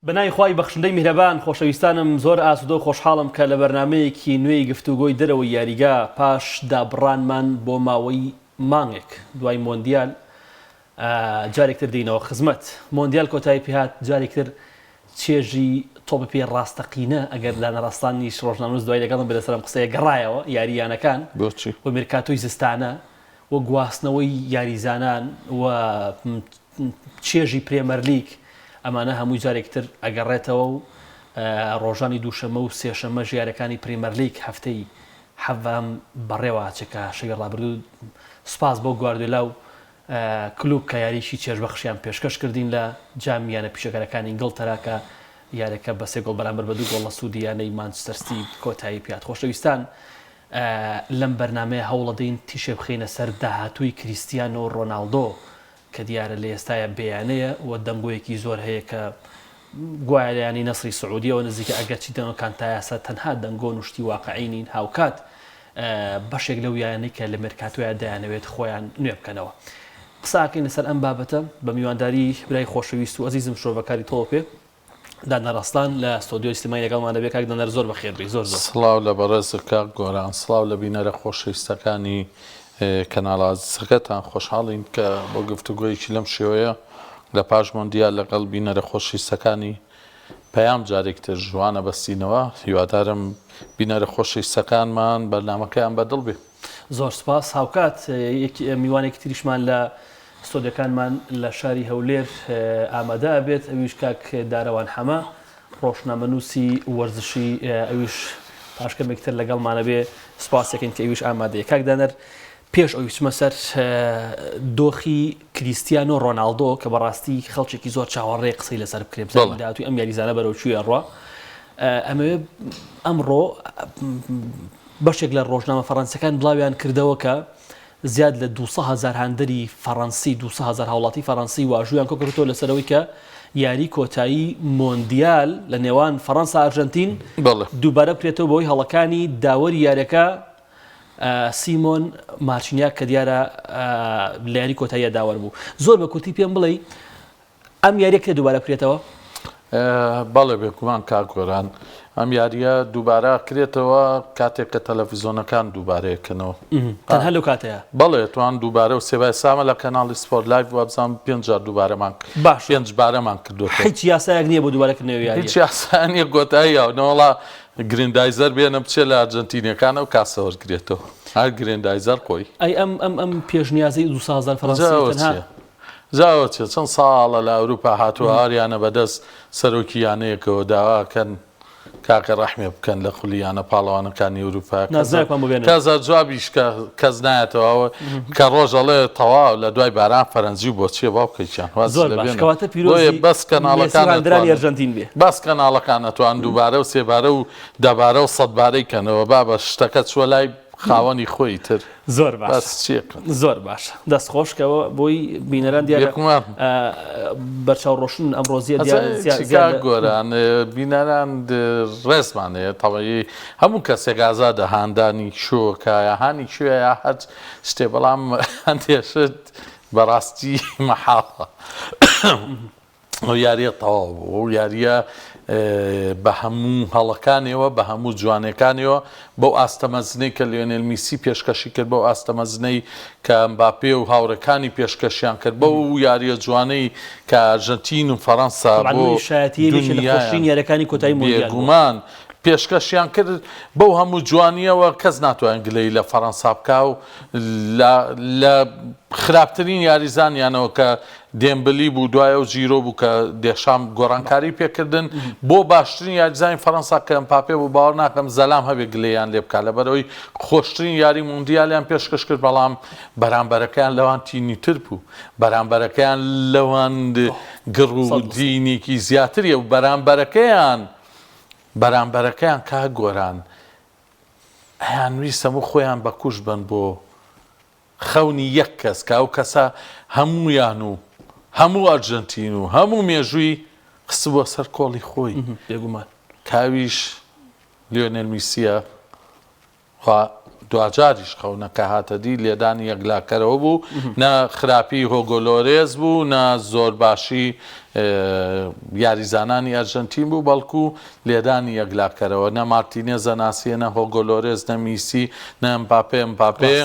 بەناوی خوای بەخشندەی میهرەبان خۆشەویستانم زۆر ئاسودەو خۆشحاڵم کە لە بەرنامەیەکی نوێی گفتوگۆی دەرەوەی یاریگا پاش دابڕانمان بۆ ماوەی مانگێک دوای مۆندیال جارێکتر دێینەوە خزمەت مۆندیال کۆتایی پێهات جارێکتر چێژی تۆپی پێی ڕاستەقینە ئەگەر دانەر ئەسڵانیش ڕۆژنامەنووس دوای لەگەڵم بێت لەسەر ئەم قسەیە گەڕایەوە یاری یانەکان بۆچی؟ و مێرکاتۆی زستانە و گواستنەوەی یاریزانان و چێژی پرێمەرلیگ ئەمانە هەمووی جارێکی تر ئەگەڕێتەوە و ڕۆژانی دووشەمە و سێشەمەش یاریەکانی پرێمەرلیگ هەفتەی حەڤەم بەڕێوە ئەچێ کە شەوی ڕابردوو سوپاس بۆ گواردیۆلا و کلوپ کە یاریی چێژبەخشیان پێشکەش کردین لە جامی یانە پیشەگەرەکانی ئینگڵتەرا کە یاریەکە بە سێ گۆڵ بەرامبەر بە دوو گۆڵ لە سوودی یانەی مانچستەر ستی کۆتایی پێهات. خۆشەویستان لەم بەرنامەیە هەوڵەدەین تیشێ بخەینە سەر داهاتووی کریستیانۆ ڕۆناڵدۆ کە دیارە لە ئێستایا بێ یانەیە و دەنگۆیەکی زۆر هەیە کە گوایە لە یانەی نەسری سعودیەوە نزیکە ئەگەرچی دەنگۆکان تا ئێستا تەنها دەنگۆن و شتی واقعی نین هاوکات بەشێک لەو یانەی کە لە مێرکاتۆیا دەیانەوێت خۆیان نوێ بکەنەوە. قسە ئەکەین لەسەر ئەم بابەتە بە میوانداری برای خۆشەویست و ئەزیزم شرۆڤەکاری تۆپێ دانەر ئەسڵان لە ستۆدیۆی سلێمانی لەگەڵمان دەبێت کاک دانەر زۆر بەخێر بێی زۆر زۆر. سڵاو لە بەڕێزت کاک گۆران سڵاو لە بینەرە خۆشەویستەکانی کەناڵە ئازیزەکەتان خۆشحاڵین کە بۆ گفتوگۆیەکی لەم شێوەیە لە پاش مۆندیال لەگەڵ بینەرە خۆشەویستەکانی پەیام جارێکی تر ژوان ئەبەستینەوە هیوادارم بینەرە خۆشەویستەکانمان بەرنامەکەیان بەدڵ بێ. زۆر سوپاس هاوکات میوانێکی تریشمان لە ستۆدیۆکانمان لە شاری هەولێر ئامادە ئەبێت ئەویش کاک دارەوان حەمە ڕۆژنامەنووسی وەرزشی ئەویش پاش کەمێک تر لەگەڵمانە بێ سوپاسێکین کە ئەویش ئامادەیە کاک دانەر پێش ئەوی بچمە سەر دۆخی کریستیانۆ ڕۆناڵدۆ کە بەڕاستی خەڵکێکی زۆر چاوەڕێ قسەی لەسەر بکرێ بزانین داهاتووی ئەم یاریزانە بەرەو کوێ ئەڕوا ئەمەوێ ئەمڕۆ بەشێک لە ڕۆژنامە فەڕەنسیەکان بڵاویان کردەوە کە زیاد لە 200 هەزار هاندەری فەڕەنسی 200 هەزار هاوڵاتی فەڕەنسی واژوویان کۆکردەوە لەسەرەوەی کە یاری کۆتایی مۆندیال لە نێوان فەڕەنسا ئەرژەنتین دووبارە بکرێتەوە بەوەی هەڵەکانی داوەری یاریەکە سیمۆن مارچینیاک کە دیارە لە یاری کۆتاییە داوەر بوو زۆر بە کورتی پێم بڵێ ئەم یاریە کرێ دووبارە بکرێتەوە؟ بەڵێ بێگومان کاک گۆران ئەم یاریە دووبارە کرێتەوە کاتێک کە تەلەفیزۆنەکان دووبارەیەکەنەوە تەنها لەو کاتەیە بەڵێ توان دووبارە و سێبای سامە لە کەناڵی سپۆرت لایڤ وابزانم پێنج جار دووبارەمان باش پێنج بارەمان کردووە هیچ یاسایەک نییە بۆ دووبارەکردنەوەی یاریە هیچ یاسا نییە کۆتایی یاونەوەڵا گریندایزەر بێنە بچێ لە ئەرجەنتینیەکان ئەو کاسە وەرگرێتەوە هەر گریندایزەر خۆی. ئەی ئەم ئەم ئەم پێشنیازەی 200 هەزار فەرەنسی جا ئەوە تەنها چیە جا ئەوە چیە چەند ساڵە لە ئەوروپا هاتووە هاریانە بەدەست سەرۆکی یانەیەکەوە داوا ئەکەن کاکە ڕەحمێ بکەن لە خولی یانە پاڵەوانەکانی ئەوروپا کەس نازناوێکمان بۆ بێنن. کەس جوابیش کە کەس نایەتەوە ئەوە کە ڕۆژ ئەڵێ تەواو لە دوای باران فەرەنجی بۆ چیە باوکە گیان واز زۆر لە باش بێنە کەواتە بۆیە پیرۆزی بەس مێسی کەناڵەکان هاندەرانی ئەتوانن ئەرژەنتین بێ. بەس کەناڵەکان ئەتوان دووبارە و سێبارە و دەبارە و سەدبارەی کەنەوە بابە شتەکە چووە لای خاوەنی خۆی تر زۆر باشە بەس چیەکەن. زۆر باشە دەست خۆش کەوە بۆی بینەران دیارە بێگومان. بەرچاو ڕۆشن ئەم ڕۆزیە ئەجا دیارە زیا چی زیاد کاک لە گۆران بینەران ڕێزمان هەیە تەبعی هەموو کەسێک ئازادە هاندانی شۆکە یا هانی کوێ یا هەر شتێ بەڵام هەندێ شت بەڕاستی مەحاڵە ئەو یاریە تەواو بوو ئەو یاریە بە هەموو هەڵەکانیەوە بە هەموو جوانەکانیەوە بەو ئاستە مەزنەی کە لیۆنێل میسی پێشکەشی کرد بەو ئاستە مەزنەی کە مباپێ و هاوڕێکانی پێشکەشیان کرد بەو یاریە جوانەی کە ئەرژەنتین و فەرەنسا طبعا بۆ منیش شایەتی یەکێ لە خۆشترین دنیایان یاریەکانی کۆتایی مۆندیال بووە. بێگومان پێشکەشیان کرد بەو هەموو جوانیەوە کەس ناتوانێت گلەیی لە فەرەنسا بکا و لە لە خراپترین یاریزانیانەوە کە دێمبلی بوو دوای ئەو جیرۆ بوو کە دێشام گۆڕانکاری پێکردن بۆ باشترین یاریزانی فەرەنسا کە ئەمپاپێ بوو باوەڕ ناکەم زەلام هەبێ گلەییان لێ بکات لەبەرئەوەی خۆشترین یاری مۆندیالیان پێشکەش کرد بەڵام بەرامبەرەکەیان لەوان تینیتر بوو بەرامبەرەکەیان لەوان گڕ و دینێکی زیاتریە و بەرامبەرەکەیان بەرامبەرەکەیان کاک گۆران ئەیانویست هەموو خۆیان بەکوشت بەن بۆ خەونی یەک کەس کە ئەو کەسە هەموویان و هەموو ئەرجەنتین و هەموو مێژووی خستبووە سەر کۆڵی خۆی بێگومان کە ئەویش لیۆنێل میسییە و. دواجاریش خەونەکە هاتە دی، لێدانی یەکلاکەرەوە بوو، نە خراپی هۆگۆ لۆرێس بوو، نە زۆر باشی یاریزانانی ئەرژەنتین بوو، بەڵکو لێدانی یەکلاکەرەوە، نە مارتینێز ئەناسیە، نە هۆگۆ لۆرێس، نە میسی، نە ئەمباپێ، ئەمباپێ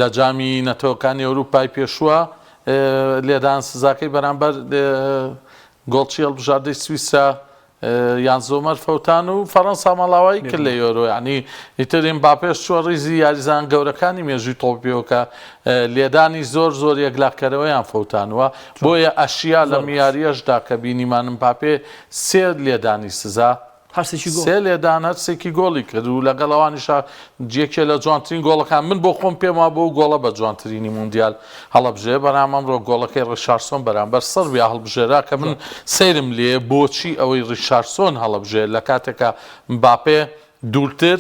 لە جامی نەتەوەکانی ئەوروپای پێشووە لێدان سزاکەی بەرامبەر گۆڵچی هەڵبژاردەی سویسرا یان زۆمەر فەوتان و فەرەنسا ماڵاوایی کرد لە یۆرۆ یانی ئیتر ئێمباپێش چووە ڕیزی یاریزان گەورەکانی مێژووی تۆپی پێوە کە لێدانی زۆر زۆر یەکلاکەرەوەیان فەوتانوە بۆیە ئەشیا لەم یاریەشدا کە بینیمان ئمباپێ سێ لێدانی سزا هەرسێکی گۆڵ. سێ لێدان هەرسێکی گۆڵی کرد و لەگەڵ ئەوانیشا یەکێ لە جوانترین گۆڵەکان من بۆ خۆم پێم وابوو ئەو گۆڵە بە جوانترینی مۆندیال هەڵەبژێ بەرام ئەمڕۆ گۆڵەکەی ڕیشارسۆن بەرامبەر سڕبیا هەڵبژێرا کە من سەیرم لێیە بۆچی ئەوەی ڕیشارسۆن هەڵەبژێ لە کاتێکا مباپێ دوورتر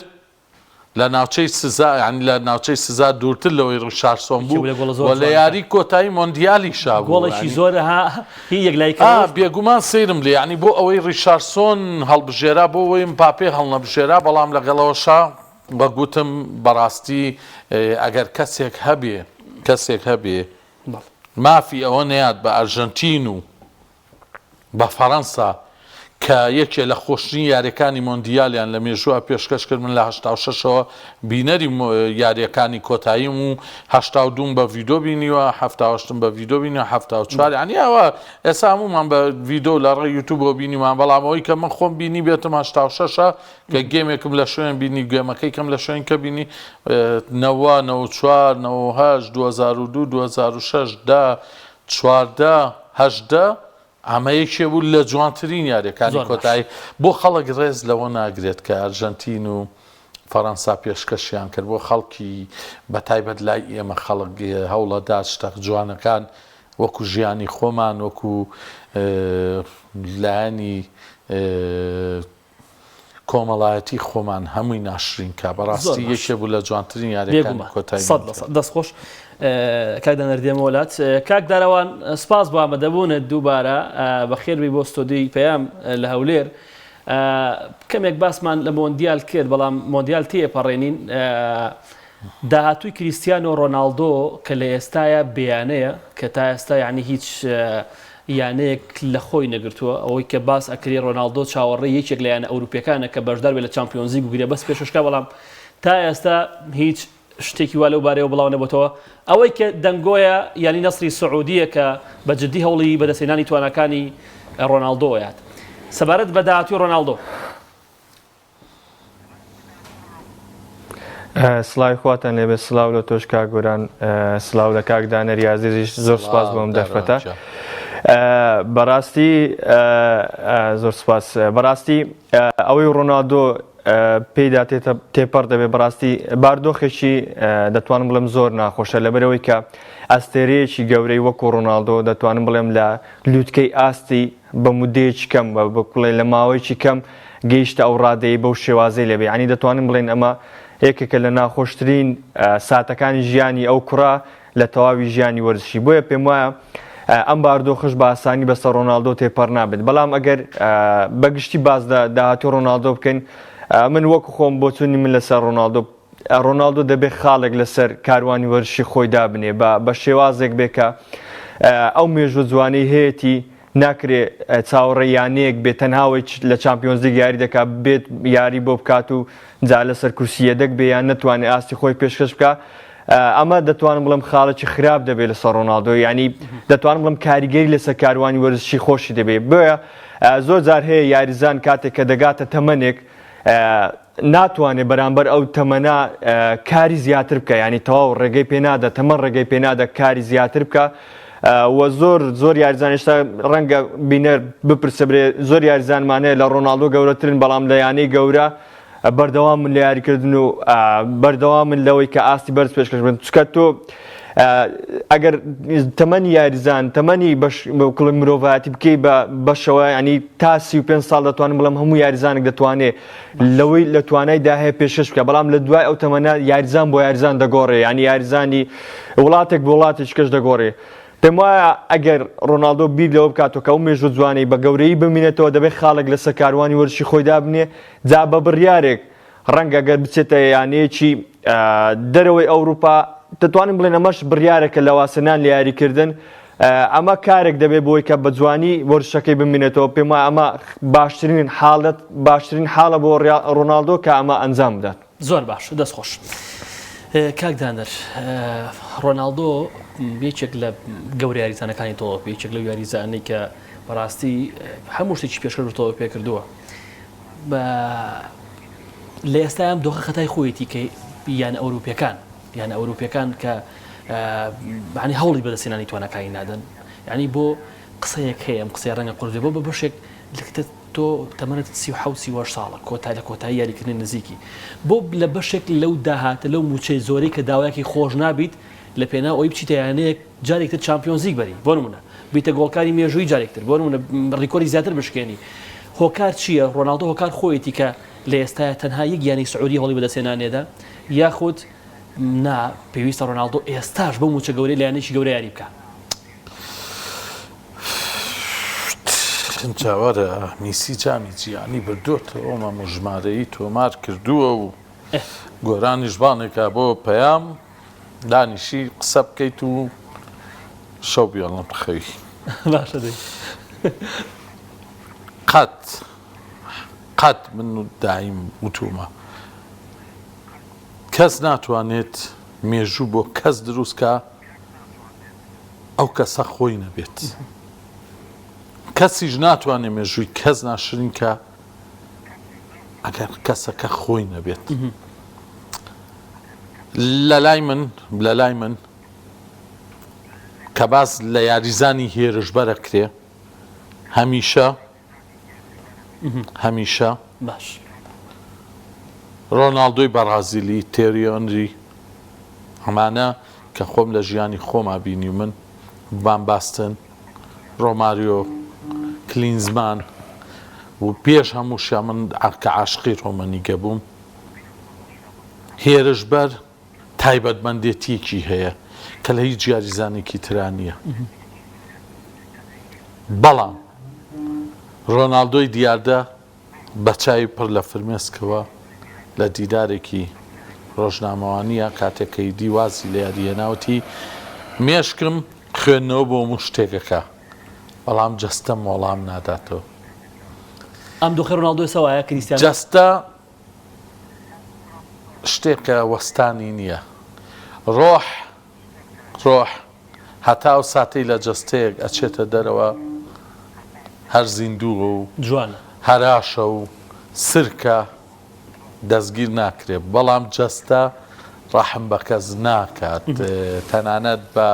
لە ناوچەی سزا یانی لە ناوچەی سزا دوورتر لەوەی ڕیشارسۆن یەکێ بوو لە گۆڵە زۆر و لە جوانەکان. یاری کۆتایی مۆندیالیشا بوو گۆڵێکی یانی زۆر ها هی یەکلایی ئا کەرەوەش بوو. بێگومان سەیرم لێ یانی بۆ ئەوەی ڕیشارسۆن هەڵبژێرا بۆ ئەوەی مباپێ هەڵنەبژێرا بەڵام لەگەڵەوەشا وەک وتم بەڕاستی ئەگەر کەسێک هەبێ کەسێک هەبێ بەڵێ. مافی ئەوە نەیات بە ئەرژەنتین و بە فەرەنسا کە یەکێ لە خۆشترین یاریەکانی مۆندیالیان لە مێژووە پێشکەش کرد من لە 86 ەوە بینەری یاریەکانی کۆتاییم و 82 م بە ڤیدۆ بینیوە 78 م بە ڤیدۆ بینیوە 74 یانی ئەوە ئێستا هەموومان بە ڤیدۆ لە ڕێی یوتوبەوە بینیمان بەڵام ئەوەی کە من خۆم بینی بێتم 86 ە کە گێمێکم لە شوێن بینی گێمەکەی کەم لە شوێن کە بینی نەوە 94 98 2002 2006 دە 14 18 ئەمە یەکێ بوو لە جوانترین یاریەکانی زۆر باش. کۆتایی بۆ خەڵک ڕێز لەوە ناگرێت کە ئەرژەنتین و فەرەنسا پێشکەشیان کرد بۆ خەڵکی بە تایبەت لای ئێمە خەڵک هەوڵەدات شتە جوانەکان وەکو ژیانی خۆمان وەکو لایەنی کۆمەڵایەتی خۆمان هەمووی ناشرین کا زۆر بەڕاستی باش. یەکێ بوو لە جوانترین یاریەکانی بێگومان کۆتایی سەد لە مۆندیال. سەد دەست خۆش کاک دانەر دێمەوە لات کاک دارەوان سپاس بۆ ئامادەبوونت دووبارە بەخێربێی بۆ ستۆدیۆی پەیام لە هەولێر کەمێک باسمان لە مۆندیال کرد بەڵام مۆندیال تێپەڕێنین داهاتووی کریستیانۆ ڕۆناڵدۆ کە لە ئێستایا بێیانەیە کە تا ئێستا یانی هیچ یانەیەک لە خۆی نەگرتووە ئەوەی کە باس ئەکرێ ڕۆناڵدۆ چاوەڕێی یەکێک لە یانە ئەوروپیەکانە کە بەشدار بێت لە چامپیۆنزلیگ و گرێبەست پێشکەش بکات بەڵام تا ئێستا هیچ شتێکی وا لەو بارەیەوە بڵاو نەبۆتەوە ئەوەی کە دەنگۆیە یانی نەسری سعودیە کە بە جدی هەوڵی بەدەستهێنانی تواناکانی ڕۆناڵدۆ ئەیات سەبارەت بە داهاتووی ڕۆناڵدۆ. سڵاوی خواتان لێبێت سڵاو لە تۆش کاک گۆران سڵاو لە کاک دانەری ئازیزیش زۆر سپاس بۆ ئەم دەرفەتە بەڕاستی زۆر سپاس بەڕاستی ئەوەی ڕۆنالدۆ پێیدا تێپەڕ دەبێت بەڕاستی باردۆخێکی دەتوانم بڵێم زۆر ناخۆشە لەبەرەوەی کە ئەستێرەیەکی گەورەی وەکو ڕۆنالدۆ دەتوانم بڵێم لە لوتکەی ئاستی بە مودەیەکی کەم بە بڵێ لە ماوەیەکی کەم گەیشتە ئەو ڕادەیەی بەو شێوازەی لێبێ یانی دەتوانین بڵێین ئەمە یەکێکە لە ناخۆشترین ساتەکانی ژیانی ئەو کوڕە لە تەواوی ژیانی وەرزشی بۆیە پێم وایە ئەم باردۆخش بە ئاسانی بەسەر ڕۆناڵدۆ تێپەڕ نابێت بەڵام ئەگەر بەگشتی باز لە داهاتوی ڕۆناڵدۆ بکەین من وەکو خۆم بۆچوونی من لەسەر ڕۆناڵدۆ ڕۆناڵدۆ دەبێت خاڵێک لەسەر کاروانی وەرزشی خۆی دابنێ بە بە شێوازێک بێ کە ئەو مێژوو جوانەی هەیەتی ناکرێ چاوەڕێی یانەیەک بێ تەنها ئەوەی لە چامپیۆنزلیگ یاری دەکا بێت یاری بۆ بکات و جا لەسەر کورسی یەدەک بێ یان نەتوانێ ئاستی خۆی پێشکەش بکا ئەمە دەتوانم بڵێم خاڵێکی خراپ دەبێت لەسەر ڕۆناڵدۆ یانی دەتوانم بڵێم کاریگەری لەسەر کاروانی وەرزشی خۆشی دەبێت بۆیە زۆر جار هەیە یاریزان کاتێک کە دەگاتە تەمەنێک ناتوانێ بەرامبەر ئەو تەمەنە کاری زیاتر بکە ینی تەواو ڕێگەی پێ نادە تەمەن ڕێگەی پێ نادە کاری زیاتر بکە و زۆر زۆر یاریزان ئێستا ڕەنگە بینەر بپرسە برێ زۆر یاریزانمان هەیە لە ڕۆناڵدۆ گەورەترن بەڵام لە یانەی گەورە بەردەوام من لە یاریکردن و بەردەوام من لەوەی کە ئاستی بەرز پێشکەش بن چکە تۆ ئەگەر تەمەنی یاریزان تەمەنی بەش کوڵی مرۆڤایەتی بکەی بە بەشەوە ینی تا 35 ساڵ دەتوانم بڵێم هەموو یاریزانێک دەتوانێت لەوەی لە توانایدا هەیە پێشکەش بکە بەڵام لە دوای ئەو تەمەنە یاریزان بۆ یاریزان دەگۆڕێ ینی یاریزانی وڵاتێک بۆ وڵاتێکی کەش دەگۆڕێ پێم وایە ئەگەر ڕۆناڵدۆ بیر لەوە بکاتەوە کە ئەو مێژوو جوانەی بە گەورەیی بمینێتەوە دەبێت خاڵێک لەسەر کاروانی وەرزشی خۆی دابنێ جا بە بڕیارێک ڕەنگە گەر بچێتە یانەیەکی دەرەوەی ئەوروپا دەتوانین بڵێن ئەمەش بڕیارێکە لە وازهێنان لە یاریکردن ئەمە کارێک دەبێت بۆی کە بە جوانی وەرزشەکەی بمینێتەوە پێم وایە ئەمە باشترین حاڵەت باشترین حاڵە بۆ ڕۆناڵدۆ کە ئەمە ئەنجام بدات. زۆر باش دەست خۆش کاک دانەر ڕۆناڵدۆ یەکێک لە گەورە یاریزانەکانی تۆپ یەکێک لەو یاریزانەی کە بەڕاستی هەموو شتێکی پێشکەش بە تۆپ پێکردووە بە لە ئێستا ئەم دۆخە خەتای خۆیەتی کە یان ئەوروپیەکان یان ئەوروپیەکان کە ینی هەوڵی بەدەستێنانی توانەکانی نادەن ینی بۆ قسەیەک هەیە ئەم قسەی ڕەنگە قورس بێ بۆ بە بەشێک لکتە تۆ تەمەنت 37 38 ساڵە کۆتا لە کۆتایی یاریکردنی نزیکی بۆ لە بەشێک لەو داهاتە لەو موچەی زۆرەی کە داوایەکی خۆش نابیت لە پێناو ئەوی بچیتە یانەیەک جارێک تر چامپیۆنزلیگ بەری بۆ نمونە بیتە گۆڵکاری مێژووی جارێک تر بۆ نمونە ڕیکۆری زیاتر بشکێنی هۆکار چییە ڕۆناڵدۆ هۆکار خۆیەتی کە لە ئێستایا تەنها یەک یانەی سعودی هەوڵی بەدەستهێنانێدا یاخود نا پێویستە ڕۆناڵدۆ ئێستاش بەو موچە گەورەی لە یانەیەکی گەورە یاری بکا؟ جا وەرە میسی جامی جیهانی بردۆتەوە مەمو ژمارەیی تۆمار کردووە و گۆرانیش بانێکا بۆ پەیام دانیشی قسە بکەیت و شەو بێڵم بخەوی باشە دەی قەت قەت من دایم وتومە کەس ناتوانێت مێژوو بۆ کەس دروست کا ئەو کەسە خۆی نەبێت کەسیش ناتوانێت مێژووی کەس ناشرین کە ئەگەر کەسەکە خۆی نەبێت لە لای من لە لای من کە باس لە یاریزانی هێرشبەرە کرێ هەمیشە هەمیشە باش ڕۆناڵدۆی بەڕازیلی، تێری ئۆنری، ئەمانە کە خۆم لە ژیانی خۆما بینیومن، ڤان باستن، ڕۆماریۆ، کلینزمان و پێش هەمووشیان من کە عاشقی ڕۆمەنیگە بووم، هێرشبەر تایبەتمەندێتییەکی هەیە کە لە هیچ یاریزانێکی ترا نییە. بەڵام ڕۆناڵدۆی دیاردە بە چاوی پڕ لە فرمێسکەوە لە دیدارێکی ڕۆژنامەوانییە کاتێک کە ئیدی وازی لە یاری هێنا وتی، مێشکم خوێندنەوە بۆ هەموو شتێک ئەکا، بەڵام جەستەم وەڵام ناداتەوە. ئەم دۆخەی ڕۆناڵدۆ ئێستا وایە کریستیانۆ؟ جەستە شتێکە وەستانی نییە. ڕۆح، ڕۆح هەتا ئەو ساتەی لە جەستەیەک ئەچێتە دەرەوە هەر زیندووە و جوانە. هەراشە و سرکە دەستگیر ناکرێ بەڵام جەستە ڕەحم بە کەس ناکات تەنانەت بە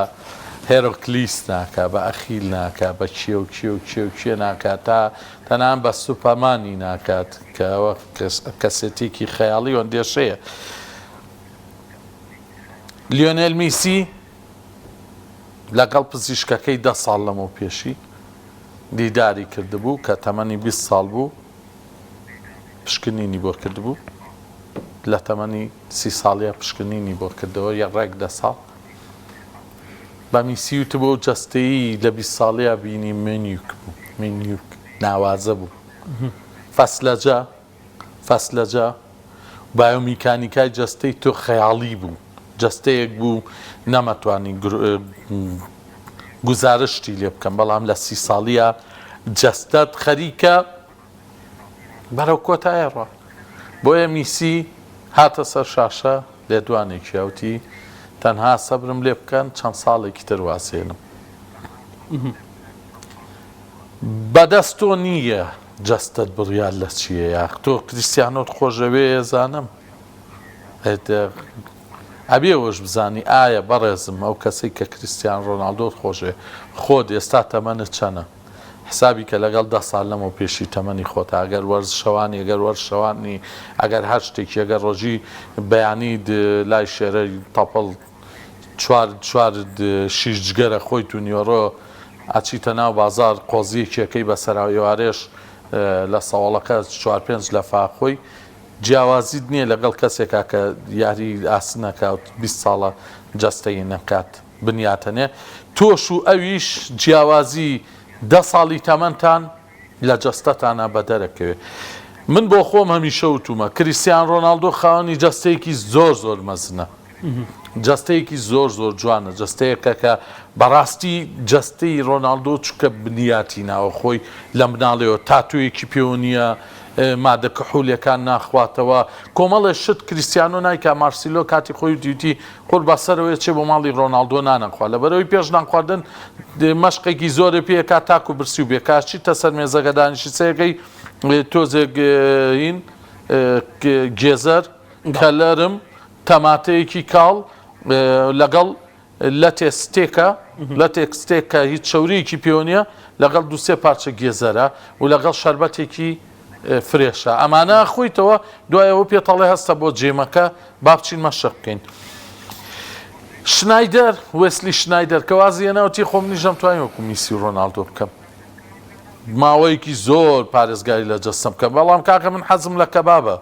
هێرۆکلیس ناکا بە ئەخیل ناکا بە کێ و کێ و کێ و کێ ناکات تا تەنان بە سوپەمانی ناکات کە ئەوە کەسێتیەکی خەیاڵی و ئەندێشەیە لیۆنێل میسی لەگەڵ پزیشکەکەی دە ساڵ لەمەو پێشی دیداری کردبوو کە تەمەنی 20 ساڵ بوو پشکنینی بۆ کردبوو لە تەمەنی سی ساڵیە پشکنینی بۆ کردەوە یە ڕێک دە ساڵ بە میسی وتبوو ئەو جەستەیی لە 20 ساڵیا بینی مینیوک بوو مینیوک ناوازە بوو فەسلەجە فەسلەجە بایۆمیکانیکای جەستەی تۆ خەیاڵی بوو جەستەیەک بوو نەمەتوانی گوزارشتی لێ بکەم بەڵام لە سی ساڵیە جەستەت خەریکە بەرەو کۆتایی ڕا بۆیە میسی هاتە سەر شاشە لێدوانێکی وتی تەنها سەبرم لێ بکەن چەند ساڵێکی تر وازێنم بەدەست تۆ نییە جەستەت بڕیار لە چییە یاخ تۆ کریستیانۆت خۆشەوێ زانم ئەبێ ئەوەش بزانی ئایا بەڕێزم ئەو کەسەی کە کریستیان ڕۆناڵدۆت خۆشەوێ خۆت ئێستا تەمەنت چەنە حسابی کە لەگەڵ دە سال لەمەو پێشی تەمەنی خۆتا ئەگەر وەرزشەوانی ئەگەر وەرزشەوانی ئەگەر هەر شتێکی ئەگەر ڕۆژی بەیانی لای شێرەی تەپڵ چوار چوار شیش جگەرە خۆیت و نیوەڕۆ ئەچیتە ناو بازار قۆزیەکی ئەکەی بەسەرا و ئێوارێش لە سەوەڵەکە چوار پێنج لەفا خۆی جیاوازیت نییە لەگەڵ کەسێکا کە یاری ئاسن ئەکا و 20 ساڵە جەستەی نەکات بنیاتەنێ تۆش و ئەویش جیاوازی دە ساڵی تەمەنتان لە جەستەتانا بەدەرەکەوێ. من بۆ خۆم هەمیشە وتومە کریستیان ڕۆناڵدۆ خاوەنی جەستەیەکی زۆر زۆر مەزنە جەستەیەکی زۆر زۆر جوانە جەستەیەکە کە بەڕاستی جەستەی ڕۆناڵدۆ چکە بنیاتی ناوە خۆی لە مناڵیەوە تاتۆیەکی پێوە نییە مادە کحولەکان ناخواتەوە کۆمەڵێ شت کریستیانۆ نایکا مارسیلۆ کاتی خۆی وتیوتی قوربا سەرەوەیە چێ بۆ ماڵی ڕۆناڵدۆ نانەخوا لەبەرەوەی پێش نان خواردن مەشقێکی زۆرێ پێکا تاکو برسی و بێکار چیتە سەر مێزەکە دانیشی سەیەکەی تۆزێک هین گێزەر کەلەرم تەماتەیەکی کاڵ لەگەڵ لەتێ ستێکە لەتێک ستێک کە هیچ چەوریەکی پێوە نییە لەگەڵ دوسێ پارچە گێزەرە و لەگەڵ شەربەتێکی فرێشە ئەمانە خۆیتەوە دوای ئەوە پێتەڵێ هەستە بۆ جێمەکە با بچین مەشق بکەین. شنایدەر وێسلی شنایدەر کە وازی هێنا وتی خۆ منیش نەمتوانی وەکو میسی و ڕۆناڵدۆ بکەم ماوەیەکی زۆر پارێزگاری لە جەستەم بکەم بەڵام کاکە من حەزم لە کەبابە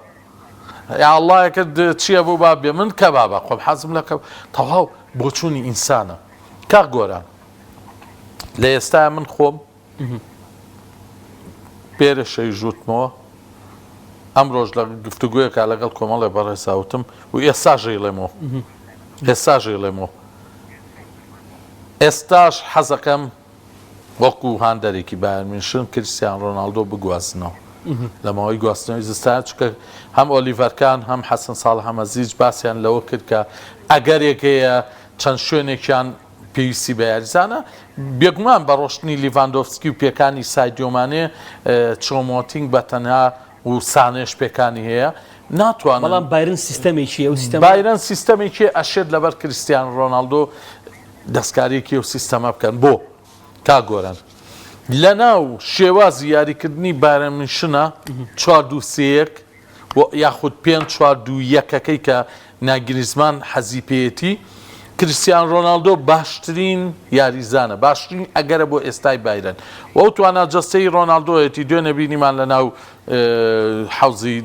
یا اللە کرد چییە بوو با بێ من کەبابە خۆم حەزم لە کە تەواو بۆچوونی ئینسانە کاک گۆران لە ئێستا من خۆم پێرە شەویش وتمەوە، ئەمڕۆش لە گفتوگۆیەکا لەگەڵ کۆمەڵێ بەڕێزا وتم و ئێستاش ئەیڵێمەوە، ئێستاش ئەیڵێمەوە، ئێستاش حەزەکەم وەکو هاندەرێکی بایرن میونشن کریستیان ڕۆناڵدۆ بگوازنەوە لە ماوەی گواستنەوەی زستان، چونکە هەم ئۆلیڤەر کان هەم حەسەن ساڵحەمەزیج باسیان لەوە کرد کە ئەگەرێک هەیە چەند شوێنێکیان پێویستی بە یاریزانە، بێگومان بە ڕۆشتنی لیڤاندۆڤسکی و پێکانی سادیۆ مانێ، چۆمۆتینگ بە تەنها و سانێش پێکانی هەیە، ناتوانن. بەڵام بایرن سیستەمێکی ئەو سیستەمە. بایرن سیستەمێکی ئەشێت لەبەر کریستیانۆ ڕۆناڵدۆ دەستکارییەکی ئەو سیستەمە بکەن. بۆ؟ کاک گۆران لەناو شێوازی یاریکردنی بایرن میونشنە چوار دوو سێ یەک، و یاخود پێنج چوار دوو یەکەکەی کە ناگریزمان حەزی پێیەتی، کریستیان رۆناڵدۆ باشترین یاریزانە، باشترین ئەگەرە بۆ ئێستای بایرن و ئەو توانا جەستەیی رۆناڵدۆیەتی، دوێنێ بینیمان لەناو حەوزی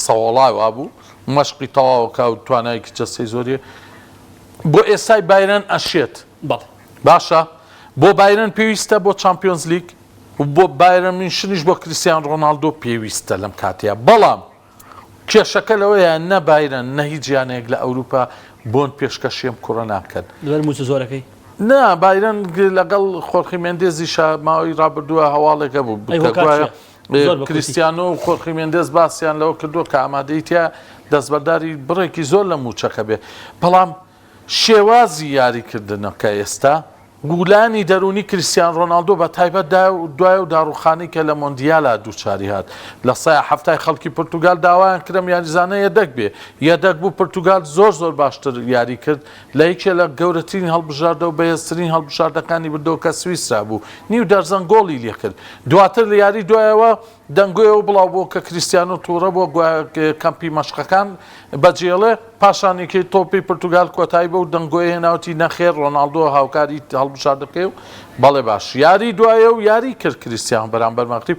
سەوەڵا وابوو مەشقی تەواوەکا و توانایەکی جەستەی زۆری بۆ ئێستای بایرن ئەشێت. باشە بۆ بایرن پێویستە بۆ چامپیۆنزلیگ؟ و بۆ بایرن میونشنیش بۆ کریستیان ڕۆناڵدۆ پێویستە لەم کاتەیا، بەڵام کێشەکە لەوەیە نە بایرن نە هیچ یانەیەک لە ئەوروپا بۆن پێشکەشی ئەم کوڕە ناکەن. لەبەر مووچە زۆرەکەی؟ نا، بایرن لەگەڵ خۆرخی مێندێزیشا ماوەی ڕابردووە هەواڵێک هەبوو ئەی کە هۆکار گوایە چییە؟ زۆر بە کورتی. کریستیانۆ و خۆرخی مێندێز باسیان لەوە کردووە کە ئامادەی تیا دەستبەرداری بڕێکی زۆر لە مووچەکە بێ، بەڵام شێوازی یاریکردنەکە ئێستا گولانی دەروونی کریستیان رۆناڵدۆ بە تایبەت دوای ئەو داڕووخانەی کە لە مۆندیالا دووچاری هات، لە سەیا حەفتای خەڵکی پرتوگال داوایان کرد ئەم یاریزانە یەدەگ بێ، یەدەگ بوو، پرتوگال زۆر زۆر باشتر یاری کرد، لە یەکێ لە گەورەترین هەڵبژاردە و بەهێزترین هەڵبژاردەکانی بردەوە کە سویسرا بوو، نیو دەرزەن گۆڵی لێکرد، دواتر لە یاری دوایەوە دەنگۆی ئەوە بڵاو بووە کە کریستیانۆ تووڕە بووە گوایە کەمپی مەشقەکان بەجێڵێ، پاشان یەکێتی تۆپی پرتوگال کۆتایی بەو دەنگۆیە هێنا وتی نەخێر ڕۆناڵدۆ هاوکاری هەڵبژاردەکەیە و بەڵێ باش یاری دوایە و یاری کرد کریستیانۆ بەرامبەر مەغریب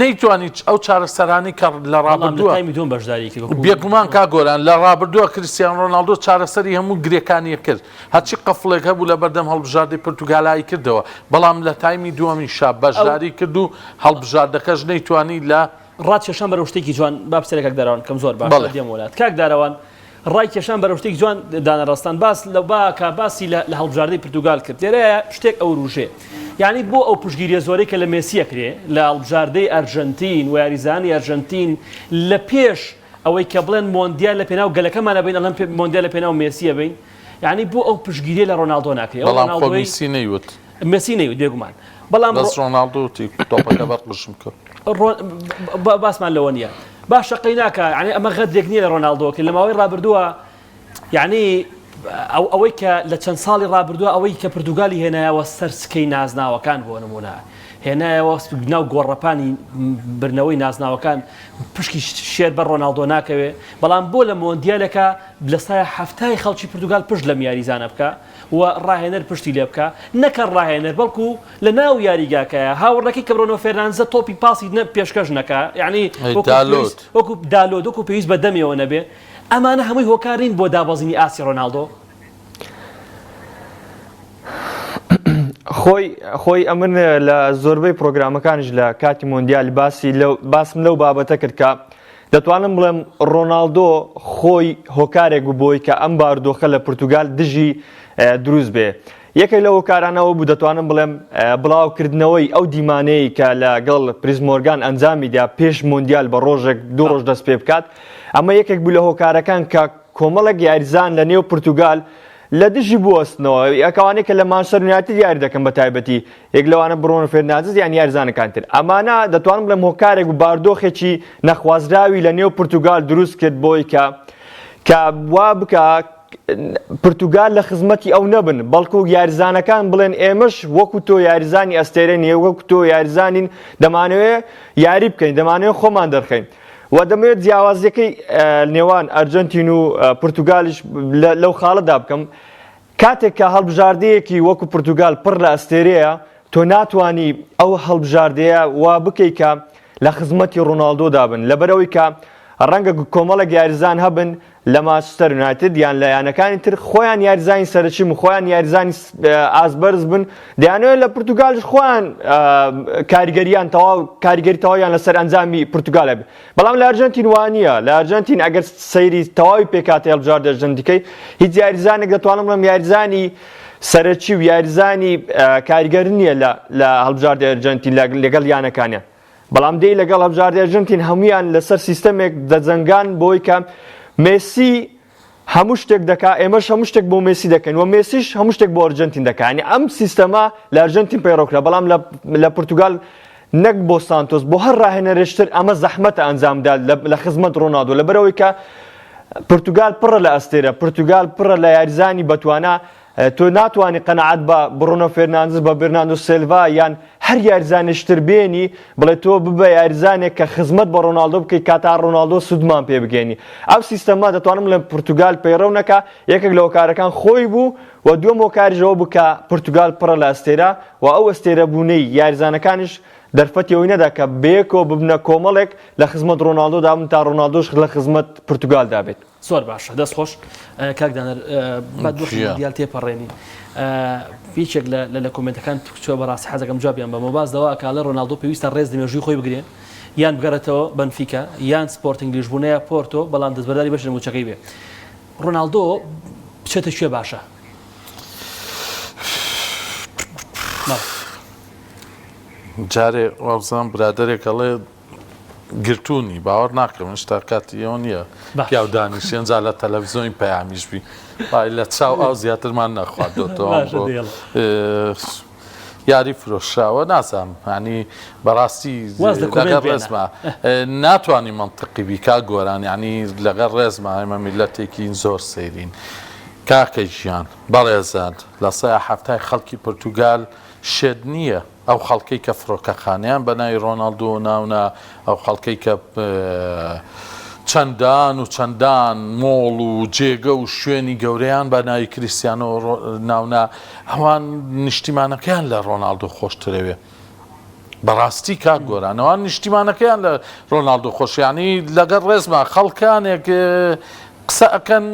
نەیتوانی ئەو چارەسەرانەی کە لە بەڵام لە ڕابردووە تایمی دووەم بەشداری کرد وەکو بێگومان کاک گۆران لە ڕابردووە کریستیانۆ ڕۆناڵدۆ چارەسەری هەموو گرێکانی کرد هەرچی قفڵێک هەبوو لە بەردەم هەڵبژاردەی پرتوگالایی کردەوە، بەڵام لە تایمی دووەمیشا بەشداری کرد و هەڵبژاردەکەش نەیتوانی لە. ڕاکێشان بەرەو شتێکی جوان با پرسیارێک کاک دارەوان بکەم زۆر باشە بەڵێ. دێم وەلات کاک دارەوان ڕای کێشان بەرەو شتێکی جوان دانە ڕاستان باس لە با کە باسی لە لە هەڵبژاردەی پرتوگال کرد لێرەیە شتێک ئەوروژێ یعنی بۆ ئەو پشتگیریە زۆرەی کە لە مێسی ئەکرێ لە هەڵبژاردەی ئەرژەنتین و یاریزانانی ئەرژەنتین لە پێش ئەوەی کە بڵێن مۆندیال لە پێناو گەلەکەمان ئەبەین ئەڵێن مۆندیال لە پێناو مێسی ئەبەین یعنی بۆ ئەو پشتگیریە لە ڕۆناڵدۆ ناکرێ ئەو بەڵام خۆ ڕۆناڵدۆی میسی نەیوت. مێسی نەیوت بێگومان بەڵام بەس ڕۆناڵدۆ وتی تۆپەکە بەر قژم کەوت. ڕۆ باسمان لەوە نییە باشە قەی ناکا یعنی ئەمە غەدرێک نییە لە ڕۆناڵدۆ کرد لە ماوەی ڕابردووە یعنی ئەو ئەوەی کە لە چەند ساڵی ڕابردووە ئەوەی کە پرتوگالی هێنایەوە سەر سکەی نازناوەکان بۆ نمونە هێنایەوە ناو گۆڕەپانی برنەوەی نازناوەکان پشکی شێر بەر ڕۆناڵدۆ ناکەوێ بەڵام بۆ لە مۆندیالەکە لە سایە حەفتای خەڵکی پرتوگال پشت لەم یاریزانە بکا و ڕاهێنەر پشتی لێ بکا نەکە ڕاهێنەر بەڵکو لە ناو یاریگاکەیە هاوڕەکەی کە برۆنۆ فێرناندزە تۆپی پاسی نە پێشکەش نەکا یعنی وەکو دالۆت وەکو دالۆت وەکو پێویست بە دەمێوە نەبێ ئەمانە هەمووی هۆکار نین بۆ دابەزینی ئاستی ڕۆناڵدۆ؟ خۆی خۆی ئەمن لە زۆربەی پرۆگرامەکانیش لە کاتی مۆندیال باسی لەو باسم لەو بابەتە کرد کە دەتوانم بڵێم ڕۆناڵدۆ خۆی هۆکارێک بوو بۆی کە ئەم بارودۆخە لە پرتوگال دژی دروست بێ. یەکێک لەو هۆکارانە ئەوە بوو دەتوانم بڵێم بڵاوکردنەوەی ئەو دیمانەیە کە لەگەڵ پیرس مۆرگان ئەنجامی دا پێش مۆندیال بە ڕۆژێک دوو ڕۆژ دەست پێ بکات ئەمە یەکێک بوو لە هۆکارەکان کە کۆمەڵێک یاریزان لە نێو پرتوگال لە دژی بوەستنەوە ئەکەوانەی کە لە مانچستەر یونایتد یاری دەکەن بە تایبەتی یەک لەوانە برۆنۆ فێرناندز یان یاریزانەکان تر ئەمانە دەتوانم بڵێم هۆکارێک و باردۆخێکی نەخوازراوی لە نێو پرتوگال دروست کرد بۆی کە کە وا بکە پرتوگال لە خزمەتی ئەو نەبن بەڵکو یاریزانەکان بڵێن ئێمەش وەکو تۆ یاریزانی ئەستێرە نیە وەکو تۆ یاریزانین دەمانەوێ یاری بکەین دەمانەوێ خۆمان دەرخەین و دەمەوێت جیاوازیەکەی نێوان ئەرجنتین و پرتوگالیش لەو خاڵەدا بکەم کاتێک کە هەڵبژاردەیەکی وەکو پرتوگال پڕ لە ئەستێرەیە تۆ ناتوانی ئەو هەڵبژاردەیە وا بکەی کە لە خزمەتی ڕۆناڵدۆدا بن لەبەرئەوەی کە ڕەنگە کۆمەڵێک یاریزان هەبن لە مانچستەر یونایتد یان لە یانەکانی تر خۆیان یاریزانی سەرەکین و خۆیان یاریزانی ئاست بەرز بن دەیانەوێت لە پرتوگالیش خۆیان کاریگەریان تەواو کاریگەری تەواویان لەسەر ئەنجامی پرتوگال هەبێت بەڵام لە ئەرجەنتین وانە لە ئەرجەنتین ئەگەر سەیری تەواوی پێکاتی هەڵبژاردە ئەرجەنتیکەی هیچ یاریزانێک دەتوانم بڵێم یاریزانی سەرەکی و یاریزانی کاریگەر نییە لە لە هەڵبژاردە ئەرجەنتین لەگەڵ یانەکانیان بەڵام دێی لەگەڵ هەڵبژاردەی ئەرجەنتین هەمویان لەسەر سیستەمێک دەجەنگان بۆی کە مێسی هەموو شتێک دەکا ئێمەش هەموو شتێک بۆ مێسی دەکەین و مێسیش هەموو شتێک بۆ ئەرجەنتین دەکا یانی ئەم سیستەمە لە ئەرجەنتین پەیڕەو کرا بەڵام لە پرتوگال نەک بۆ سانتۆس بۆ هەر ڕاهێنەرێشتر ئەمە زەحمەتە ئەنجامدا لە خزمەت ڕۆناڵدۆ لەبەرئەوەی کە پرتوگال پڕە لە ئەستێرە پرتوگال پڕە لە یاریزانی بەتوانا تۆ ناتوانی قەناعەت بە بڕونۆ فێرناندز بە بێرناندۆ سێلڤا یان هەر یاریزانێکی تر بێنی بڵێ تۆ ببە یاریزانێک کە خزمەت بە ڕۆناڵدۆ بکەیت کاتا ڕۆناڵدۆ سوودمان پێ بگەێنی ئەو سیستەمە دەتوانم بڵێم پرتوگال پەیڕەو نەکا یەکێک لە هۆکارەکان خۆی بوو و دووەم هۆکاریش ئەوە بوو کە پرتوگال پڕە لە ئەستێرە و ئەو ئەستێرە بوونەی یاریزانەکانیش دەرفەتی ئەوەی نەدا کە بەیەکەوە ببنە کۆمەڵێک لە خزمەت ڕۆناڵدۆدا بن تا ڕۆناڵدۆش لە خزمەت پرتوگالدا بێت. زۆر باشە دەست خۆش کاک دانەر با دۆخی مۆندیال تێپەڕێنین یەکێک لە لە کۆمێنتەکان چوە بەڕاستی حەزەکەم جوابیان بەمەوە باس لەوە ئەکا ئەڵێ ڕۆناڵدۆ پێویستە ڕێز لە مێژووی خۆی بگرێ یان بگەڕێتەوە بەنفیکا یان سپۆرتینگ لیشبونە یا پۆرتۆ بەڵام دەستبەرداری بەش لە مووچەکەی بێ ڕۆناڵدۆ بچێتە کوێ باشە؟ جارێ وابزانم برادەرێک ئەڵێ گرتوونی باوەڕ ناکەم هێشتا کاتی ئەوە نییە پیاو دانیشێن جا لە تەلەڤزیۆنی پەیامیش بی وای لە چاو ئاو زیاترمان نەخواردۆتەوە یاری فرۆشراوە نازانم ینی بەڕاستی لەگەڵ ڕێزما ناتوانانی منطقی بی کا گۆران ینی لەگەڵ ڕێزما ئێمە میلەتێکی زۆر سەیرین کاکە گیان بەڕێزان لە سەیا حەفتای خەڵکی پرتوگال شێت نییە ئەو خەڵکەی کە فڕۆکەخانەیان بە ناوی ڕۆناڵدۆوە ناونا، ئەو خەڵکەی کە چەندان و چەندان مۆڵ و جێگە و شوێنی گەورەیان بە ناوی کریستیانۆ ناونا، ئەوان نیشتیمانەکەیان لە ڕۆناڵدۆ خۆشترەوێ. بەڕاستی کاک گۆران ئەوان نیشتیمانەکەیان لە ڕۆناڵدۆ خۆش یانی لەگەڵ ڕێزما خەڵکانێک قسە ئەکەن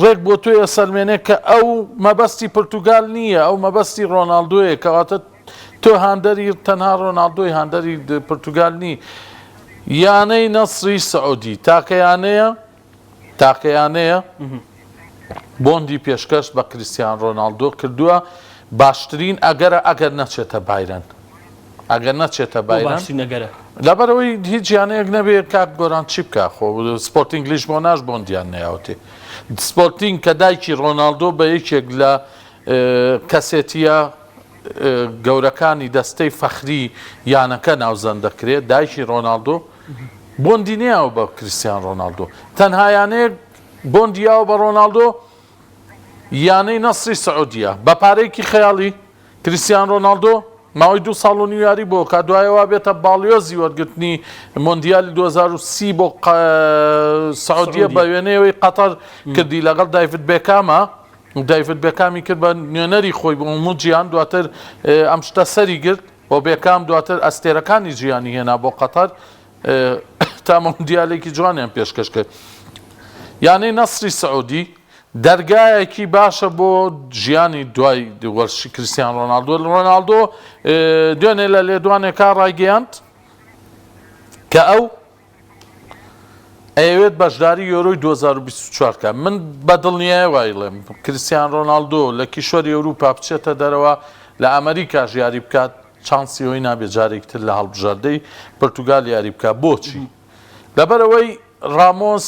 ڕێک بۆ تۆی ئەسەلمێنێ کە ئەو مەبەستی پرتوگال نییە ئەو مەبەستی ڕۆناڵدۆیە کەواتە تۆ هاندەری تەنها ڕۆناڵدۆی هاندەری پرتوگال نی یانەی نەسری سعودی تاکە یانەیە تاکە یانەیە بۆندی پێشکەش بە کریستیان ڕۆناڵدۆ کردووە باشترین ئەگەرە ئەگەر نەچێتە بایرن ئەگەر نەچێتە بایرن باشترین ئەگەرە لەبەرەوەی هیچ یانەیەک نەبێ کاک گۆران چی بکا خۆ سپۆرتینگ لیشبۆناش بۆندیان نەیاوتێ سپۆرتینگ کە دایکی ڕۆناڵدۆ بە یەکێک لە کەسێتیە گەورەکانی دەستەی فەخری یانەکە ناوزەند دەکرێت دایکی ڕۆناڵدۆ بۆندی نەیاوە بە کریستیان ڕۆناڵدۆ تەنها یانەیەک بۆندی یاوە بە ڕۆناڵدۆ یانەی نەسری سعودیە بە پارەیەکی خەیاڵی کریستیان رۆناڵدۆ ماوەی دوو ساڵ و نیو یاری بۆ کا دوای ئەوە بێتە باڵیۆزی وەرگرتنی مۆندیالی 2030 بۆ سعودیە بە وێنەیەوەی قەتەر کردی لەگەڵ دایڤد بێکامە دایڤد بێکامی کرد بە نوێنەری خۆی بۆ هەموو جیهان دواتر ئەم شتە سەری گرت و بێکام دواتر ئەستێرەکانی جیهانی هێنا بۆ قەتەر تا مۆندیالێکی جوانیان پێشکەش کرد یانەی نەسری سعودی. دەرگایەکی باشە بۆ ژیانی دوای وەرزشی کریستیان ڕۆناڵدۆ. ڕۆناڵدۆ دوێنێ لە لێدوانێکا ڕایگەیاند کە ئەو ئەیەوێت بەشداری یۆرۆی 2024 کە من بە دڵنیای وایڵێم کریستیان ڕۆناڵدۆ لە کیشوەری ئەوروپا بچێتە دەرەوە لە ئەمریکاش یاری بکات چانسی ئەوەی نابێت جارێکی تر لە هەڵبژاردەی پرتوگال یاری بکات بۆچی؟ لەبەرئەوەی ڕامۆس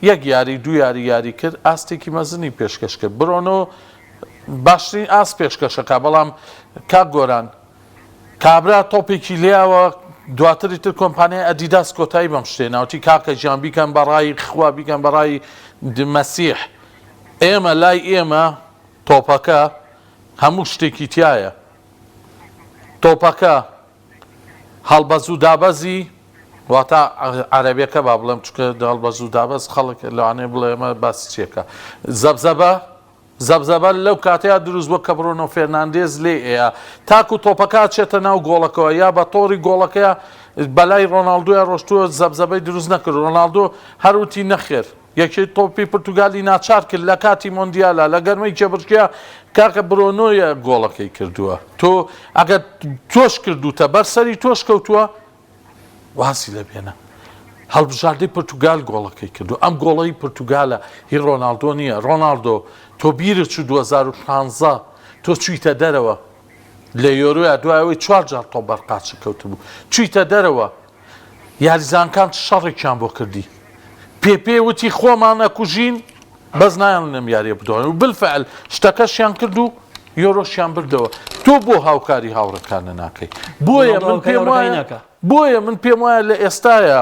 یەک یاری دوو یاری یاری کرد ئاستێکی مەزنی پێشکەش کرد برۆنۆ باشترین ئاست پێشکەشەکە بەڵام کاک گۆران کابرا تۆپێکی لیاوە دواتری تر کۆمپانیای ئەدیداس کۆتایی بەم شتێ ناوتی کاکە گیان بیکەن بەڕای خوا بیکەن بەڕای مەسیح ئێمە لای ئێمە تۆپەکە هەموو شتێکی تایە تۆپەکە هەڵبەز و دابەزی واتا عەرەبیەکە با بڵێم چونکە هەڵبەز و دابەز خەڵک لەوانەیە بڵێ ئەمە باسی چیەکە زەبزەبە زەبزەبە لەو کاتەیە دروست بووە کە برۆنۆ فێرناندێز لێ ئەیە تاکو تۆپەکە چێتە ناو گۆڵەکەوە یا بە تۆڕی گۆڵەکەیە بەلای ڕۆناڵدۆیا ڕۆشتووە زەبزەبەی دروست نەکرد ڕۆناڵدۆ هەروتی نەخێر یەکێتی تۆپی پرتوگالی ناچار کرد لە کاتی مۆندیالا لە گەرمەی کێبڕکێ کاکە برۆنۆیە گۆڵەکەی کردووە تۆ ئەگەر تۆش کردوتە بەر سەری تۆش کەوتووە وازی لە بێنە هەڵبژاردەی پرتوگال گۆڵەکەی کردو ئەم گۆڵەی پرتوگالە هی ڕۆناڵدۆ نییە ڕۆناڵدۆ تۆ بیرت چوو 2015 تۆ چوویتە دەرەوە لە یۆرۆیا دوایەوەی چوار جار تۆپ بەر قاچت کەوتبوو چوویتە دەرەوە یاریزانکان چ شەڕێکیان بۆ کردی پێپێ وتی خۆمان ئەکوژین بەس نایەڵن ئەم یاریە بدۆڕێن و بالفعل شتەکەشیان کرد و یۆرۆشیان بردەوە تۆ بۆ هاوکاری هاوڕێکانە ناکەی بۆیە من پێم وایە بۆیە من پێم وایە لە ئێستایا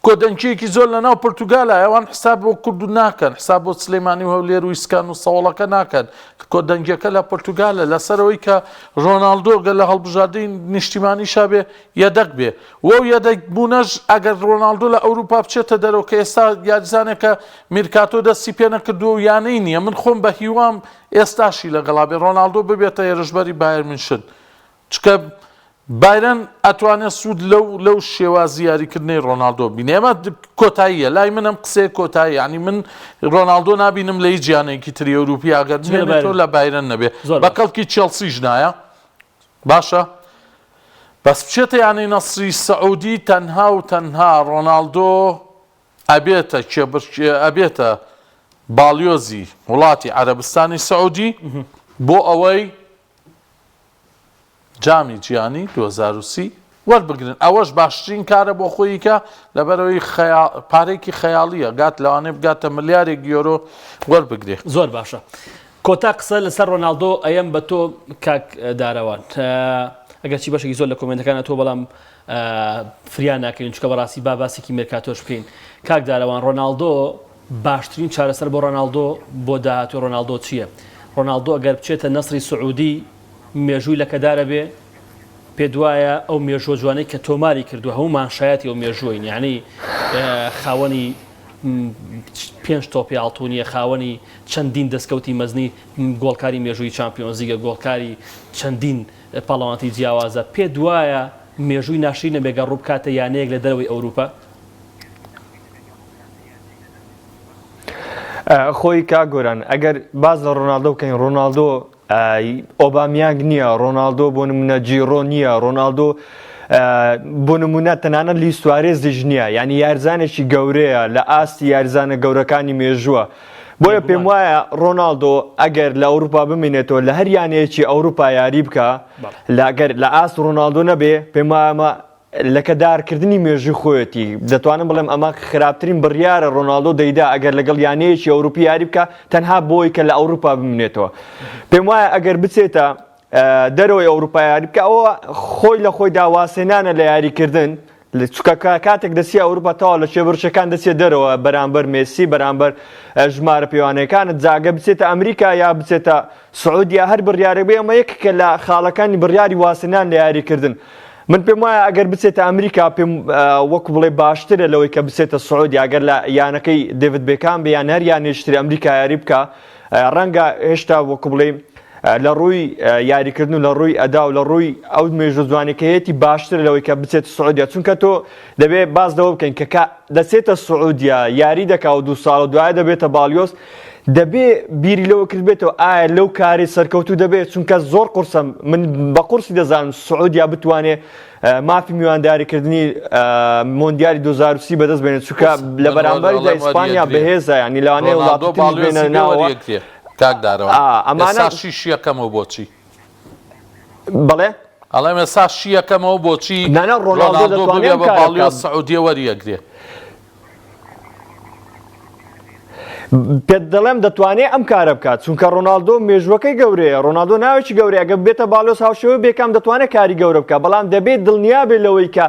کۆدەنگیەکی زۆر لە ناو پرتوگالە ئەوان حساب بۆ کورد ناکەن حساب بۆ سلێمانی و هەولێر و ئیسکان و سەوڵەکە ناکەن کۆدەنگیەکە لە پرتوگالە لەسەرەوەی کە ڕۆناڵدۆ گەر لە هەڵبژاردەی نیشتیمانی شابێ یەدەک بێ وەو یەدەک بوونەش ئەگەر ڕۆناڵدۆ لە ئەوروپا بچێتە دەرەوە کە ئێستا یاریزانێکە میرکاتۆ دەستی پێ نەکردووە و یانەی نییە من خۆم بە هیوام ئێستاشی لەگەڵا بێ ڕۆناڵدۆ ببێتە هێرشبەری بایرن میونشن چکە بایرن ئەتوانێت سوود لەو لەو شێوازی یاریکردنەی ڕۆناڵدۆ بینێ ئەمە کۆتاییە لای من ئەم قسەیە کۆتایی یعنی من ڕۆناڵدۆ نابینم لە هیچ یانەیەکی تری ئەوروپی ئەگەر بمێنێتەوە لە بایرن نەبێ بە کەڵکی چێڵسیش نایە باشە بەس بچێتە یانەی نەسری سعودی تەنها و تەنها ڕۆناڵدۆ ئەبێتە کێبڕکێ ئەبێتە باڵیۆزی وڵاتی عەرەبستانی سعودی بۆ ئەوەی جامی جیهانی 2030 وەربگرن ئەوەش باشترین کارە بۆ خۆی کە لەبەرەوەی پارێکی خەیاڵیە گات لەوانەیە بگاتە ملیارێک یۆرۆ وەربگرێ. زۆر باشە کۆتا قسە لەسەر ڕۆناڵدۆ ئەیەم بە تۆ کاک دارەوان ئەگەرچی بەشێکی زۆر لە کۆمێنتەکان تۆ بەڵام فریا ناکەین چکە بەڕاستی با باسێکی مێرکاتۆش بکەین کاک دارەوان ڕۆناڵدۆ باشترین چارەسەر بۆ ڕۆناڵدۆ بۆ داهاتوی ڕۆناڵدۆ چییە ڕۆناڵدۆ ئەگەر بچێتە نەسری سعودی مێژووی لەکەدارە بێ پێت وایە ئەو مێژووە جوانەی کە تۆماری کردووە هەموومان شایەتی ئەو مێژووین یعنی خاوەنی پێنج تۆپی ئاڵتونیە خاوەنی چەندین دەستکەوتی مەزنی گۆڵکاری مێژووی چامپیۆنزیگە گۆڵکاری چەندین پاڵەوانتی جیاوازە پێت وایە مێژووی ناشرین نەبێ گەر ڕووبکاتە یانەیەک لە دەرەوەی ئەوروپا؟ خۆی کاک گۆران ئەگەر باس لە ڕۆناڵدۆ بکەین ڕۆناڵدۆ ئۆبامیانگ نییە ڕۆناڵدۆ بۆ نمونە جیرۆ نییە ڕۆناڵدۆ بۆ نمونە تەنانەت لویس سوارێزیش نییە یعنی یارزانێکی گەورەیە لە ئاستی یارزانە گەورەکانی مێژووە بۆیە پێم وایە ڕۆناڵدۆ ئەگەر لە ئەوروپا بمینێتەوە لە هەر یانەیەکی ئەوروپا یاری بکە لەگەر لە ئاست ڕۆناڵدۆ نەبێ پێم وایە لەکەدارکردنی مێژووی خۆیەتی، دەتوانم بڵێم ئەمە خراپترین بڕیارە ڕۆناڵدۆ دەیدا ئەگەر لەگەڵ یانەیەکی ئەوروپی یاری بکا تەنها بۆی کە لە ئەوروپا بمێنێتەوە. پێم وایە ئەگەر بچێتە دەرەوەی ئەوروپا یاری بکە ئەوە خۆی لە خۆیدا واسێنانە لە یاریکردن چونکە کاتێک دەچیە ئەوروپا تەواو لە کێبڕکێکان دەچێت دەرەوە بەرامبەر مێسی بەرامبەر ژمارە پێوانەکانت جاگە بچێتە ئەمریکا یا بچێتە سعودیا هەر بڕیارێک بێ ئەمە یەکێکە لە خاڵەکانی بڕیاری وازهێنان لە یاریکردن. من پێم وایە ئەگەر بچێتە ئەمریکا پێم وەکو بڵێ باشترە لەوەی کە بچێتە سعودیا ئەگەر لە یانەکەی دێڤد بێکام بێ یان هەر یانەیەکی تری ئەمریکا یاری بکا ڕەنگە هێشتا وەکو بڵێ لە ڕووی یاریکردن و لە ڕووی ئەدا و لە ڕووی ئەو مێژوو جوانەکەیەتی باشترە لەوەی کە بچێتە سعودیا چونکە تۆ دەبێ باس لەوە بکەین کە کە دەچێتە سعودیا یاری دەکا و دوو ساڵ و دوایە دەبێتە باڵیۆز. دەبێ بیری لەوە کردبێتەوە ئایا لەو کارەی سەرکەوتوو دەبێت چونکە زۆر قورسە من بە قورسی دەزانم سعودیا بتوانێ مافی میوانداریکردنی مۆندیالی 2030 بەدەست بێنێت چونکە لە بەرامبەردا ئیسپانیا بەهێزە ینی لەوانەیە وڵاتی بێنە ناوە کاک دارەوە ئەمانە شیشیەکەمەوە بۆچی بەڵێ ئەڵێم ئێستا شیەکەمەوە بۆچی نانا ڕۆناڵدۆ ببێ بە باڵیۆز سعودیە وەریەگرێ پێت دەڵێم دەتوانێت ئەم کارە بکات چونکە ڕۆناالدۆ مێژوەکەی گەورەیە ڕۆناالدۆ ناوێکی گەورەیە گە بێتە باڵۆس هاوشێوە بێکام دەتوانێت کاری گەورە بکە بەڵام دەبێت دڵنیا بێت لەوەی کە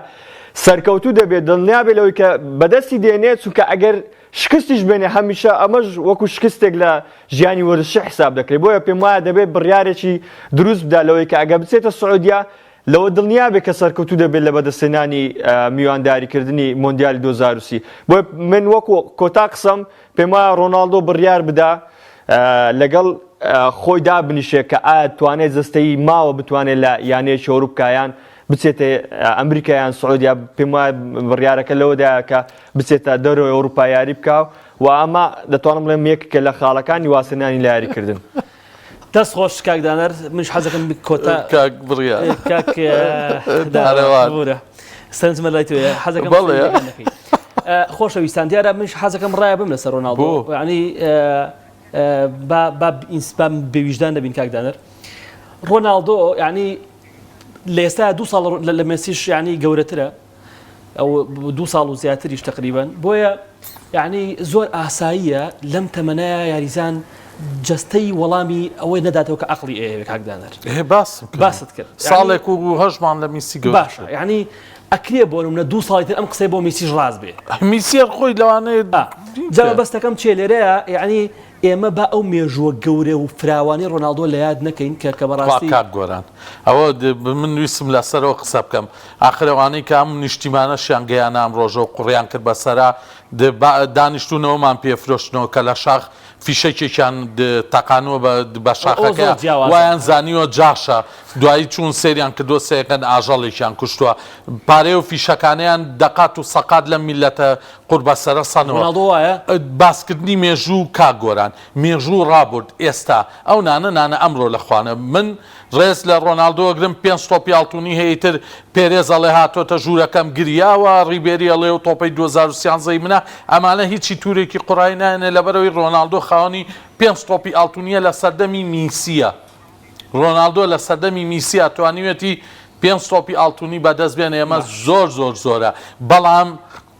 سەرکەوتوو دەبێت دڵنیا بێت لەوەی کە بەدەستی دێنێت چونکە ئەگەر شکستیش بێنێ هەمیشە ئەمەش وەکو شکستێک لە ژیانی وەرزشی حساب دەکرێت بۆیە پێم وایە دەبێت بڕیارێکی دروست بدا لەوەی کە ئەگە بچێتە سعودیا لەوە دڵنیا بێت کە سەرکەوتوو دەبێت لە بەدەستهێنانی میوانداریکردنی مۆندیالی 2030. بۆیە من وەکو کۆتا قسەم پێم وایە ڕۆناڵدۆ بڕیار بدا لەگەڵ خۆی دابنیشێ کە ئایا توانێت جەستەیی ماوە بتوانێت لە یانەیەکی ئەوروپا یان بچێتە ئەمریکا یان سعودیا پێم وایە بڕیارەکە لەوەدایە کە بچێتە دەرەوەی ئەوروپا یاری بکا و ئەمە دەتوانم بڵێم یەکێکە لە خاڵەکانی وازهێنانی لە یاریکردن. دەست خۆش کاک دانەر منیش حەزەکەم کۆتا کاک بڕیا کاک دارەوان بورە سەرنجمە لای تۆیە حەزەکەم بەڵێ. خۆشەویستان دیارە منیش حەزەکەم ڕایە بم لەسەر ڕۆناڵدۆ بۆ؟ یعنی با با ئینسپام بێویژدان نەبین کاک دانەر ڕۆناڵدۆ یعنی لە ئێستا دوو ساڵ لە مێسیش یعنی گەورەترە ئەو دوو ساڵ و زیاتریش تەقریبەن بۆیە یعنی زۆر ئاساییە لەم تەمەنایە یاریزان جەستەی وەڵامی ئەوەی نەداتەوە کە عەقڵی ئەیەوێ کاک دانەر ئێ باسم کرد. باست کرد یعنی ساڵێک و هەشت مانگ لە میسی گەورەترە. باشە یعنی ئەکرێ بۆ نمونە دوو ساڵی تر ئەم قسەی بۆ میسیش ڕاست بێ. میسی هەر خۆی لەوانەیە ئا جا مەبەستەکەم چیە لێرەیە یعنی ئێمە با ئەو مێژووە گەورە و فراوانەی ڕۆناڵدۆ لە یاد نەکەین کە کە خوا بەڕاستی. کاک گۆران ئەوە من ویستم لەسەرەوە قسە بکەم ئاخر ئەوانەی کە ئەم نیشتیمانەشیان گەیانە ئەم ڕۆژە و قوڕیان کرد بەسەرا دانیشتوونەوەمان پێ فرۆشتنەوە کە لە شاخ فیشەکێکیان تەقانووە بە بە ئەوە زۆر شاخەکەیا جیاوازە. وایان زانیوە جاشە دوایی چوون سەیریان کردووە سەیەکەن ئاژەڵێکیان کوشتووە پارەی ئەو فیشەکانەیان دەقات و سەقات لەم میللەتە قوڕبەسەرە سەنەوە. ڕۆناڵدۆ وایە؟ باسکردنی مێژوو کاک گۆران مێژوو ڕابورد ئێستا ئەو نانە نانە ئەمرۆ لە خوانە من ڕێز لە ڕۆناڵدۆ ئەگرم پێنج تۆپی ئاڵتونی هەیە ئیتر پێرێز ئەڵێ هاتۆتە ژوورەکەم گریاوە ڕیبێری ئەڵێ ئەو تۆپەی 2013 ی منە ئەمانە هیچی تورێکی قوڕای نایەنێ لەبەرئەوەی ڕۆناڵدۆ خاوەنی پێنج تۆپی ئاڵتونیە لە سەردەمی میسیە ڕۆناڵدۆ لە سەردەمی میسیا توانیویەتی پێنج تۆپی ئاڵتونی بەدەست بێنێ ئەمە زۆر زۆر زۆرە بەڵام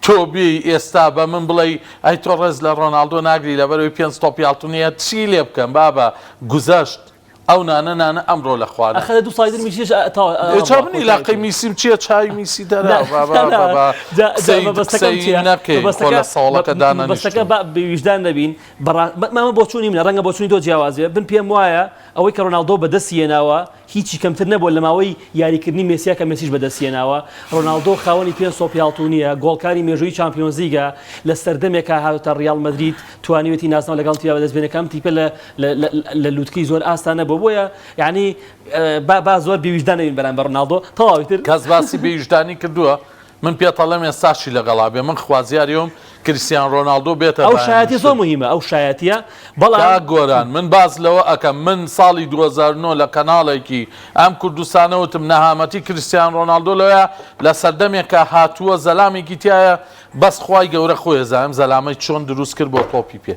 تۆ بێی ئێستا بە من بڵێی ئەی تۆ ڕێز لە ڕۆناڵدۆ ناگری لەبەرئەوەی پێنج تۆپی ئاڵتونیە چی لێ بکەم بابە گوزەشت ئەو نانە نانە ئەمڕۆ لە خوانە. ئەخە لە دوو ساڵی تر میسیش تەواو ئێ جا من ئیلاقەی میسیم چیە چاوی میسی دەرا بابا بابا جا جا قسەی مەبەستەکەم قسەی چیە نەکەین خۆ مەبەستەکە لە سەوڵەکە مەبەستەکە دانەنیشتوین. با بێ ویژدان نەبین بەڕا مامە بۆچوونی منە ڕەنگە بۆچوونی تۆ جیاواز بێ من پێم وایە ئەوەی کە ڕۆناڵدۆ بەدەستی هێناوە هیچی کەمتر نەبووە لە ماوەی یاریکردنی مێسیا کە مێسیش بەدەستیهێناوە، رۆناڵدۆ خاوەنی پێنج تۆپی ئاڵتونییە، گۆڵکاری مێژوویی چامپیۆنزلیگە، لە سەردەمێکا هاتۆتە ریاڵ مەدرید توانیویەتی نازناو لەگەڵ ئەم تیپە بەدەستبێنێ کە ئەم تیپە لە لە لوتکەی زۆر ئاستا نەبووە، بۆیە یانی با با زۆر بێویژدان نەبین بەرامبەر رۆناڵدۆ، تەواو ئیتر. کەس باسی بێویژدانی کردووە؟ من پێت ئەڵێم ئێستاشی لەگەڵا بێ من خوازیاری ئەوم کریستیان ڕۆناڵدۆ بێتە ئەو بایەن شایەتیە زۆر میونشن. موهیمە ئەو شایەتیە بەڵام. کاک گۆران من باس لەوە ئەکەم من ساڵی 2009 لە کەناڵێکی ئەم کوردستانە وتم نەهامەتی کریستیان ڕۆناڵدۆ لەوەیە لە سەردەمێکا هاتووە زەلامێکی تیایە بەس خوای گەورە خۆی ئەزانێ ئەم زەلامەی چۆن دروست کرد بۆ تۆپی پێ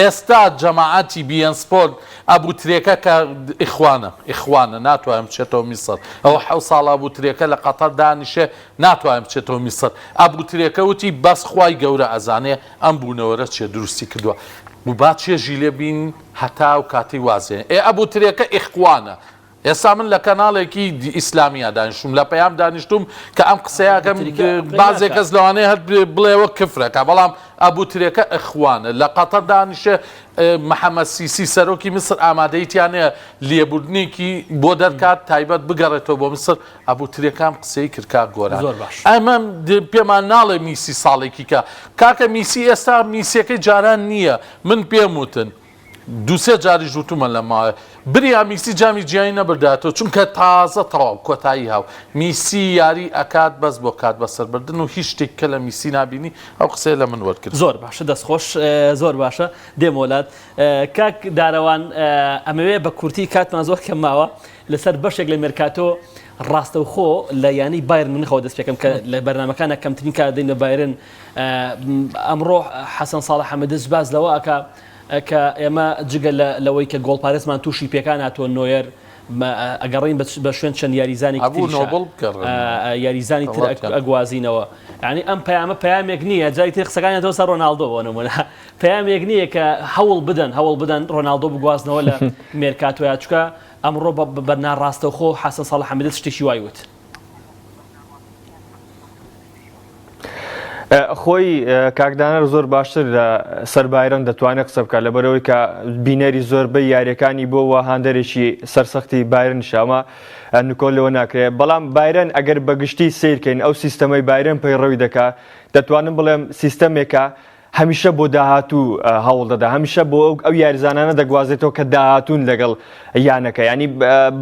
ئێستا جەماعەتی بی ئێن سپۆرت ئەبو ترێکە کە ئیخوانە ئیخوانە ناتوانێ بچێتەوە میسڕ ئەوە حەو ساڵە ئەبو ترێکە لە قەتەر دانیشێ ناتوانێ بچێتەوە میسڕ ئەبو ترێکە وتی بەس خوای گەورە ئەزانێ ئەم بوونەوەرە چیە دروستی کردوە و با چێژی لێ بین هەتا ئەو کاتەی وازێ ئێ ئەبو ترێکە ئیخوانە ئێستا من لە کەناڵێکی ئیسلامیا دانیشتوم لە پەیام دانیشتوم کە ئەم قسەیە ئەکەم بازێ کەس لەوانەیە هەر بڵێ وەک کفرەکە بەڵام ئەبوو ترێکە ئەخوانە لە قەتەر دانیشێ محەممەد سیسی سەرۆکی میسر ئامادەی تیانەیە لێبوردنێکی بۆ دەرکات تایبەت بگەڕێتەوە بۆ میسر ئەبوو ترێکام قسەی کرد کاک گۆران زۆر باش ئەمە پێمان ناڵێ میسی ساڵێکی کە کاکە میسی ئێستا میسیەکەی جاران نییە من پێم وتن. دووسێ جاریش وتومە لە ماوەیە بریا میسی جامی جیهانی نەبرداتەوە چونکە تازە تەواو کۆتایی هاو میسی یاری ئەکات بەس بۆ کات بەسەربردن و هیچ شتێک کە لە میسی نابینی ئەو قسەیە لە من وەرگرە. زۆر باشە دەست خۆش زۆر باشە دێمەوە لات کاک دارەوان ئەمەوێ بە کورتی کاتمان زۆر کەم ماوە لەسەر بەشێک لە مێرکاتۆ ڕاستەوخۆ لە یانەی بایرن میونخەوە دەست پێکەم کە لە بەرنامەکانە کەمترین کات دەین بە بایرن ئەمڕۆ حەسەن ساڵح حەمەدز باس لەوە ئەکا کە ئێمە جگە لەوەی کە گۆڵپارێزمان تووشی پێکان هاتووە نۆیەر ئەگەڕین بە شوێن چەند یاریزانێکی یاریزانی تر ئەگوازینەوە یعنی ئەم پەیامە پەیامێک نییە جای تر قسەکانیان سەر ڕۆناڵدۆ بۆ نمونە پەیامێک نییە کە هەوڵ بدەن هەوڵ بدەن ڕۆناڵدۆ بگوازنەوە لە مێرکاتۆیا چکە ئەمڕۆ بە ناڕاستەوخۆ حەسەن ساڵح حەمیدە شتێکی وای وت. خۆی کاک دانەر زۆر باشتر لە سەر بایرن دەتوانێت قسە بکات لەبەرەوەی کە بینەری زۆربەی یاریەکانی بۆ وە هاندەرێکی سەرسەختی بایرن شامە نکۆل لەوە ناکرێت بەڵام بایرن ئەگەر بەگشتی سیرکەین ئەو سیستەمەی بایرن پەیڕەوی دەکا دەتوانم بڵێم سیستەمێکە هەمیشە بۆ داهاتوو هەوڵ دەدا هەمیشە بۆ ئەو یاریزانانە دەگوازێتەوە کە داهاتوون لەگەڵ یانەکە ینی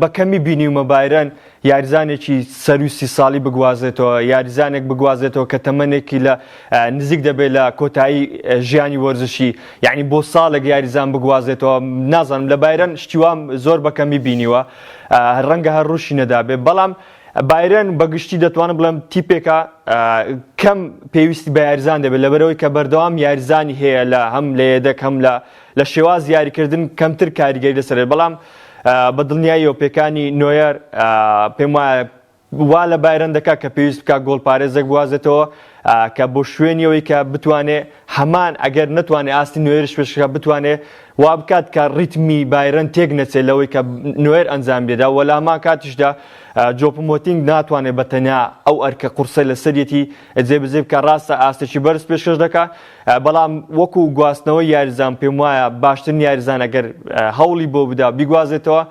بە کەمی بینیومە بایرن یاریزانێکی سەروی سی ساڵی بگوازێتەوە یاریزانێک بگوازێتەوە کە تەمەنێکی لە نزیک دەبێت لە کۆتایی ژیانی وەرزشی یعنی بۆ ساڵێک یاریزان بگوازێتەوە نازانم لە بایرن شتیوام زۆر بە کەمی بینیوە ڕەنگە هەر ڕووشی نەدابێ بەڵام بایرن بە گشتی دەتوانم بڵێم تیپێکە کەم پێویستی بە یاریزان دەبێت لەبەرەوەی کە بەردەوام یاریزانی هەیە لە هەم لە یەدەک هەم لە لە شێواز یاریکردن کەمتر کاریگەری لەسەر بەڵام بە دڵنیاییەوە پێکانی نۆیەر پێم وایە وا لە بایرن دەکات کە پێویست بکات گۆڵپارێزێک بوازێتەوە کە بۆ شوێنیەوەی کە بتوانێ هەمان ئەگەر نەتوانێ ئاستی نوێرش پێشکە بتوانێ وا بکات کە ڕیتمی بایرن تێک نەچێت لەوەی کە نوێر ئەنجام بێدا وە لامان کاتیشدا جۆپمۆتینگ ناتوانێت بە تەنیا ئەو ئەرکە قورسە لەسەریەتی جێبەجێ بکە ڕاستە ئاستێکی بەرز پێشکەش دەکات بەڵام وەکو گواستنەوەی یاریزان پێم وایە باشترین یاریزان ئەگەر هەوڵی بۆ بدا بیگوازێتەوە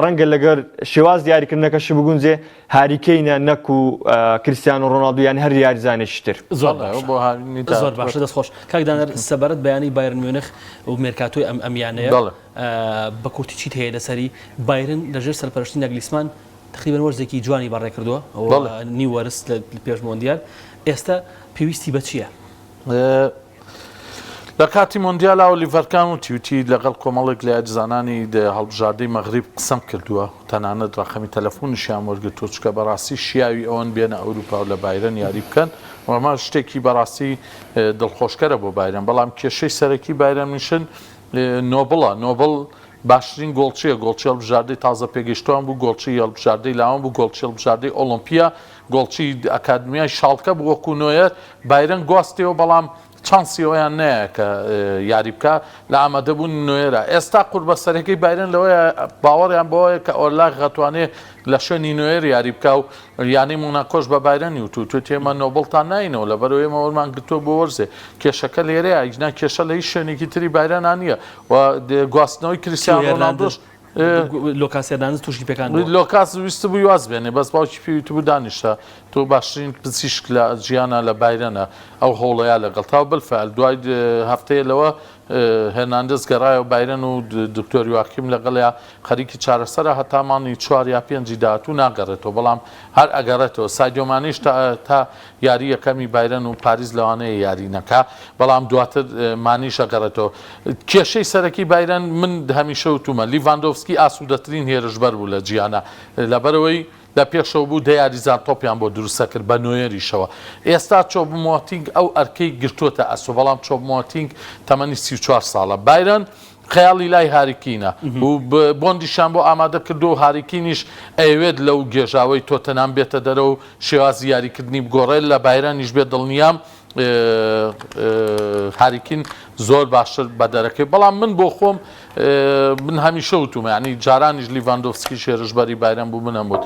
ڕەنگە لەگەر شێواز یاریکردنەکەشی بگونجێ هاری کەینە نەکو کریستیانۆ ڕۆناڵدۆ یان هەر یاریزانێکی تر. زۆر باشە بۆ هاوینی زۆر داهاتوو. باشە دەست خۆش کاک دانەر سەبارەت بە یانەی بایرن میونخ و مێرکاتۆی ئەم ئەم یانەیە بەڵێ. بە کورتی چیت هەیە لەسەری بایرن لەژێر سەرپەرشتی ناگلیسمان تقریبا وەرزێکی جوانی بەڕێ کردووە بەڵێ. نیو وەرز لە پێش مۆندیال ئێستا پێویستی بە چییە؟ لە کاتی مۆندیالا ئۆلیڤەر کان وتی وتی لەگەڵ کۆمەڵێک لە یاریزانانی هەڵبژاردەی مەغریب قسەم کردووە، تەنانەت ڕەقەمی تەلەفۆنیشیان وەرگرتووە، چونکە بەڕاستی شیاوی ئەوەن بێنە ئەوروپا و لە بایرن یاری بکەن و ئەمە شتێکی بەڕاستی دڵخۆشکەرە بۆ بایرن، بەڵام کێشەی سەرەکی بایرن میونشن نۆبڵە، نۆبڵ باشترین گۆڵچییە، گۆڵچی هەڵبژاردەی تازە پێگەیشتووان بوو، گۆڵچی هەڵبژاردەی لاوان بوو، گۆڵچی هەڵبژاردەی ئۆڵۆمپییە، گۆڵچی ئەکادمیای شاڵکە بوو وەکو نۆیەر، بایرن گواستیەوە بەڵام چانسی ئەوەیان نەیە کە یاری بکا لە ئامادەبوونی نۆیەرا. ئێستا قوربەسەرەکەی بایرن لەوەیە باوەڕیان بەوەیە کە ئۆلاغ ئەتوانێ لە شوێنی نۆیەر یاری بکا و یانەی مۆناکۆش بە بایرنی وتوو توێتی ئێمە نۆبڵتان ناینەوە لەبەرئەوەی ئێمە وەرمان گرتووە بۆ وەرزێ. کێشەکە لێرەیە ئیجنا کێشە لە هیچ شوێنێکی تری بایرنا نییە و گواستنەوەی کریستیان ڕۆناڵدۆش لۆکاس هێرناندز تووشی پێکان بووە. لۆکاس ویستبووی واز بێنێ بەس باوکی پێی وتبوو دانیشە تۆ باشترین پزیشک لە جیهانا لە بایرنە ئەو هەوڵەیا لەگەڵتا و بالفعل دوای هەفتەیە لەوە هێرناندز گەڕایەوە بایرن و دکتۆر یواکیم لەگەڵیا خەریکی چارەسەرە هەتا مانگی چوار یا پێنجی داهاتوو ناگەڕێتەوە بەڵام هەر ئەگەڕێتەوە سادیۆ مانیش تا یاری یەکەمی بایرن و پاریس لەوانەیە یاری نەکا بەڵام دواتر مانیش ئەگەڕێتەوە. کێشەی سەرەکی بایرن من هەمیشە وتومە لیڤاندۆڤسکی ئاسوودەترین هێرشبەر بوو لە جیهانا لەبەرئەوەی لە پێشەوە بوو دە یاریزان تۆپیان بۆ دروست ئەکرد بە نۆیەریشەوە ئێستا چۆبمۆتینگ ئەو ئەرکەی گرتووەتە ئەستۆ بەڵام چۆبمۆتینگ تەمەنی 34 ساڵە بایرن خەیاڵی لای هاری کینە و بۆندیشیان بۆ ئامادە کردووە و هاری کینیش ئەیەوێت لەو گێژاوەی تۆتنهام بێتە دەرەوە و شێوازی یاریکردنی بگۆڕێت، لە بایرنیش بێت دڵنیام هاری کین زۆر باشتر بە دەرەکەوێت، بەڵام من بۆ خۆم من هەمیشە وتومە یانی جارانیش لیڤاندۆڤسکیش هێرشبەری بایرن بوو من هەم وت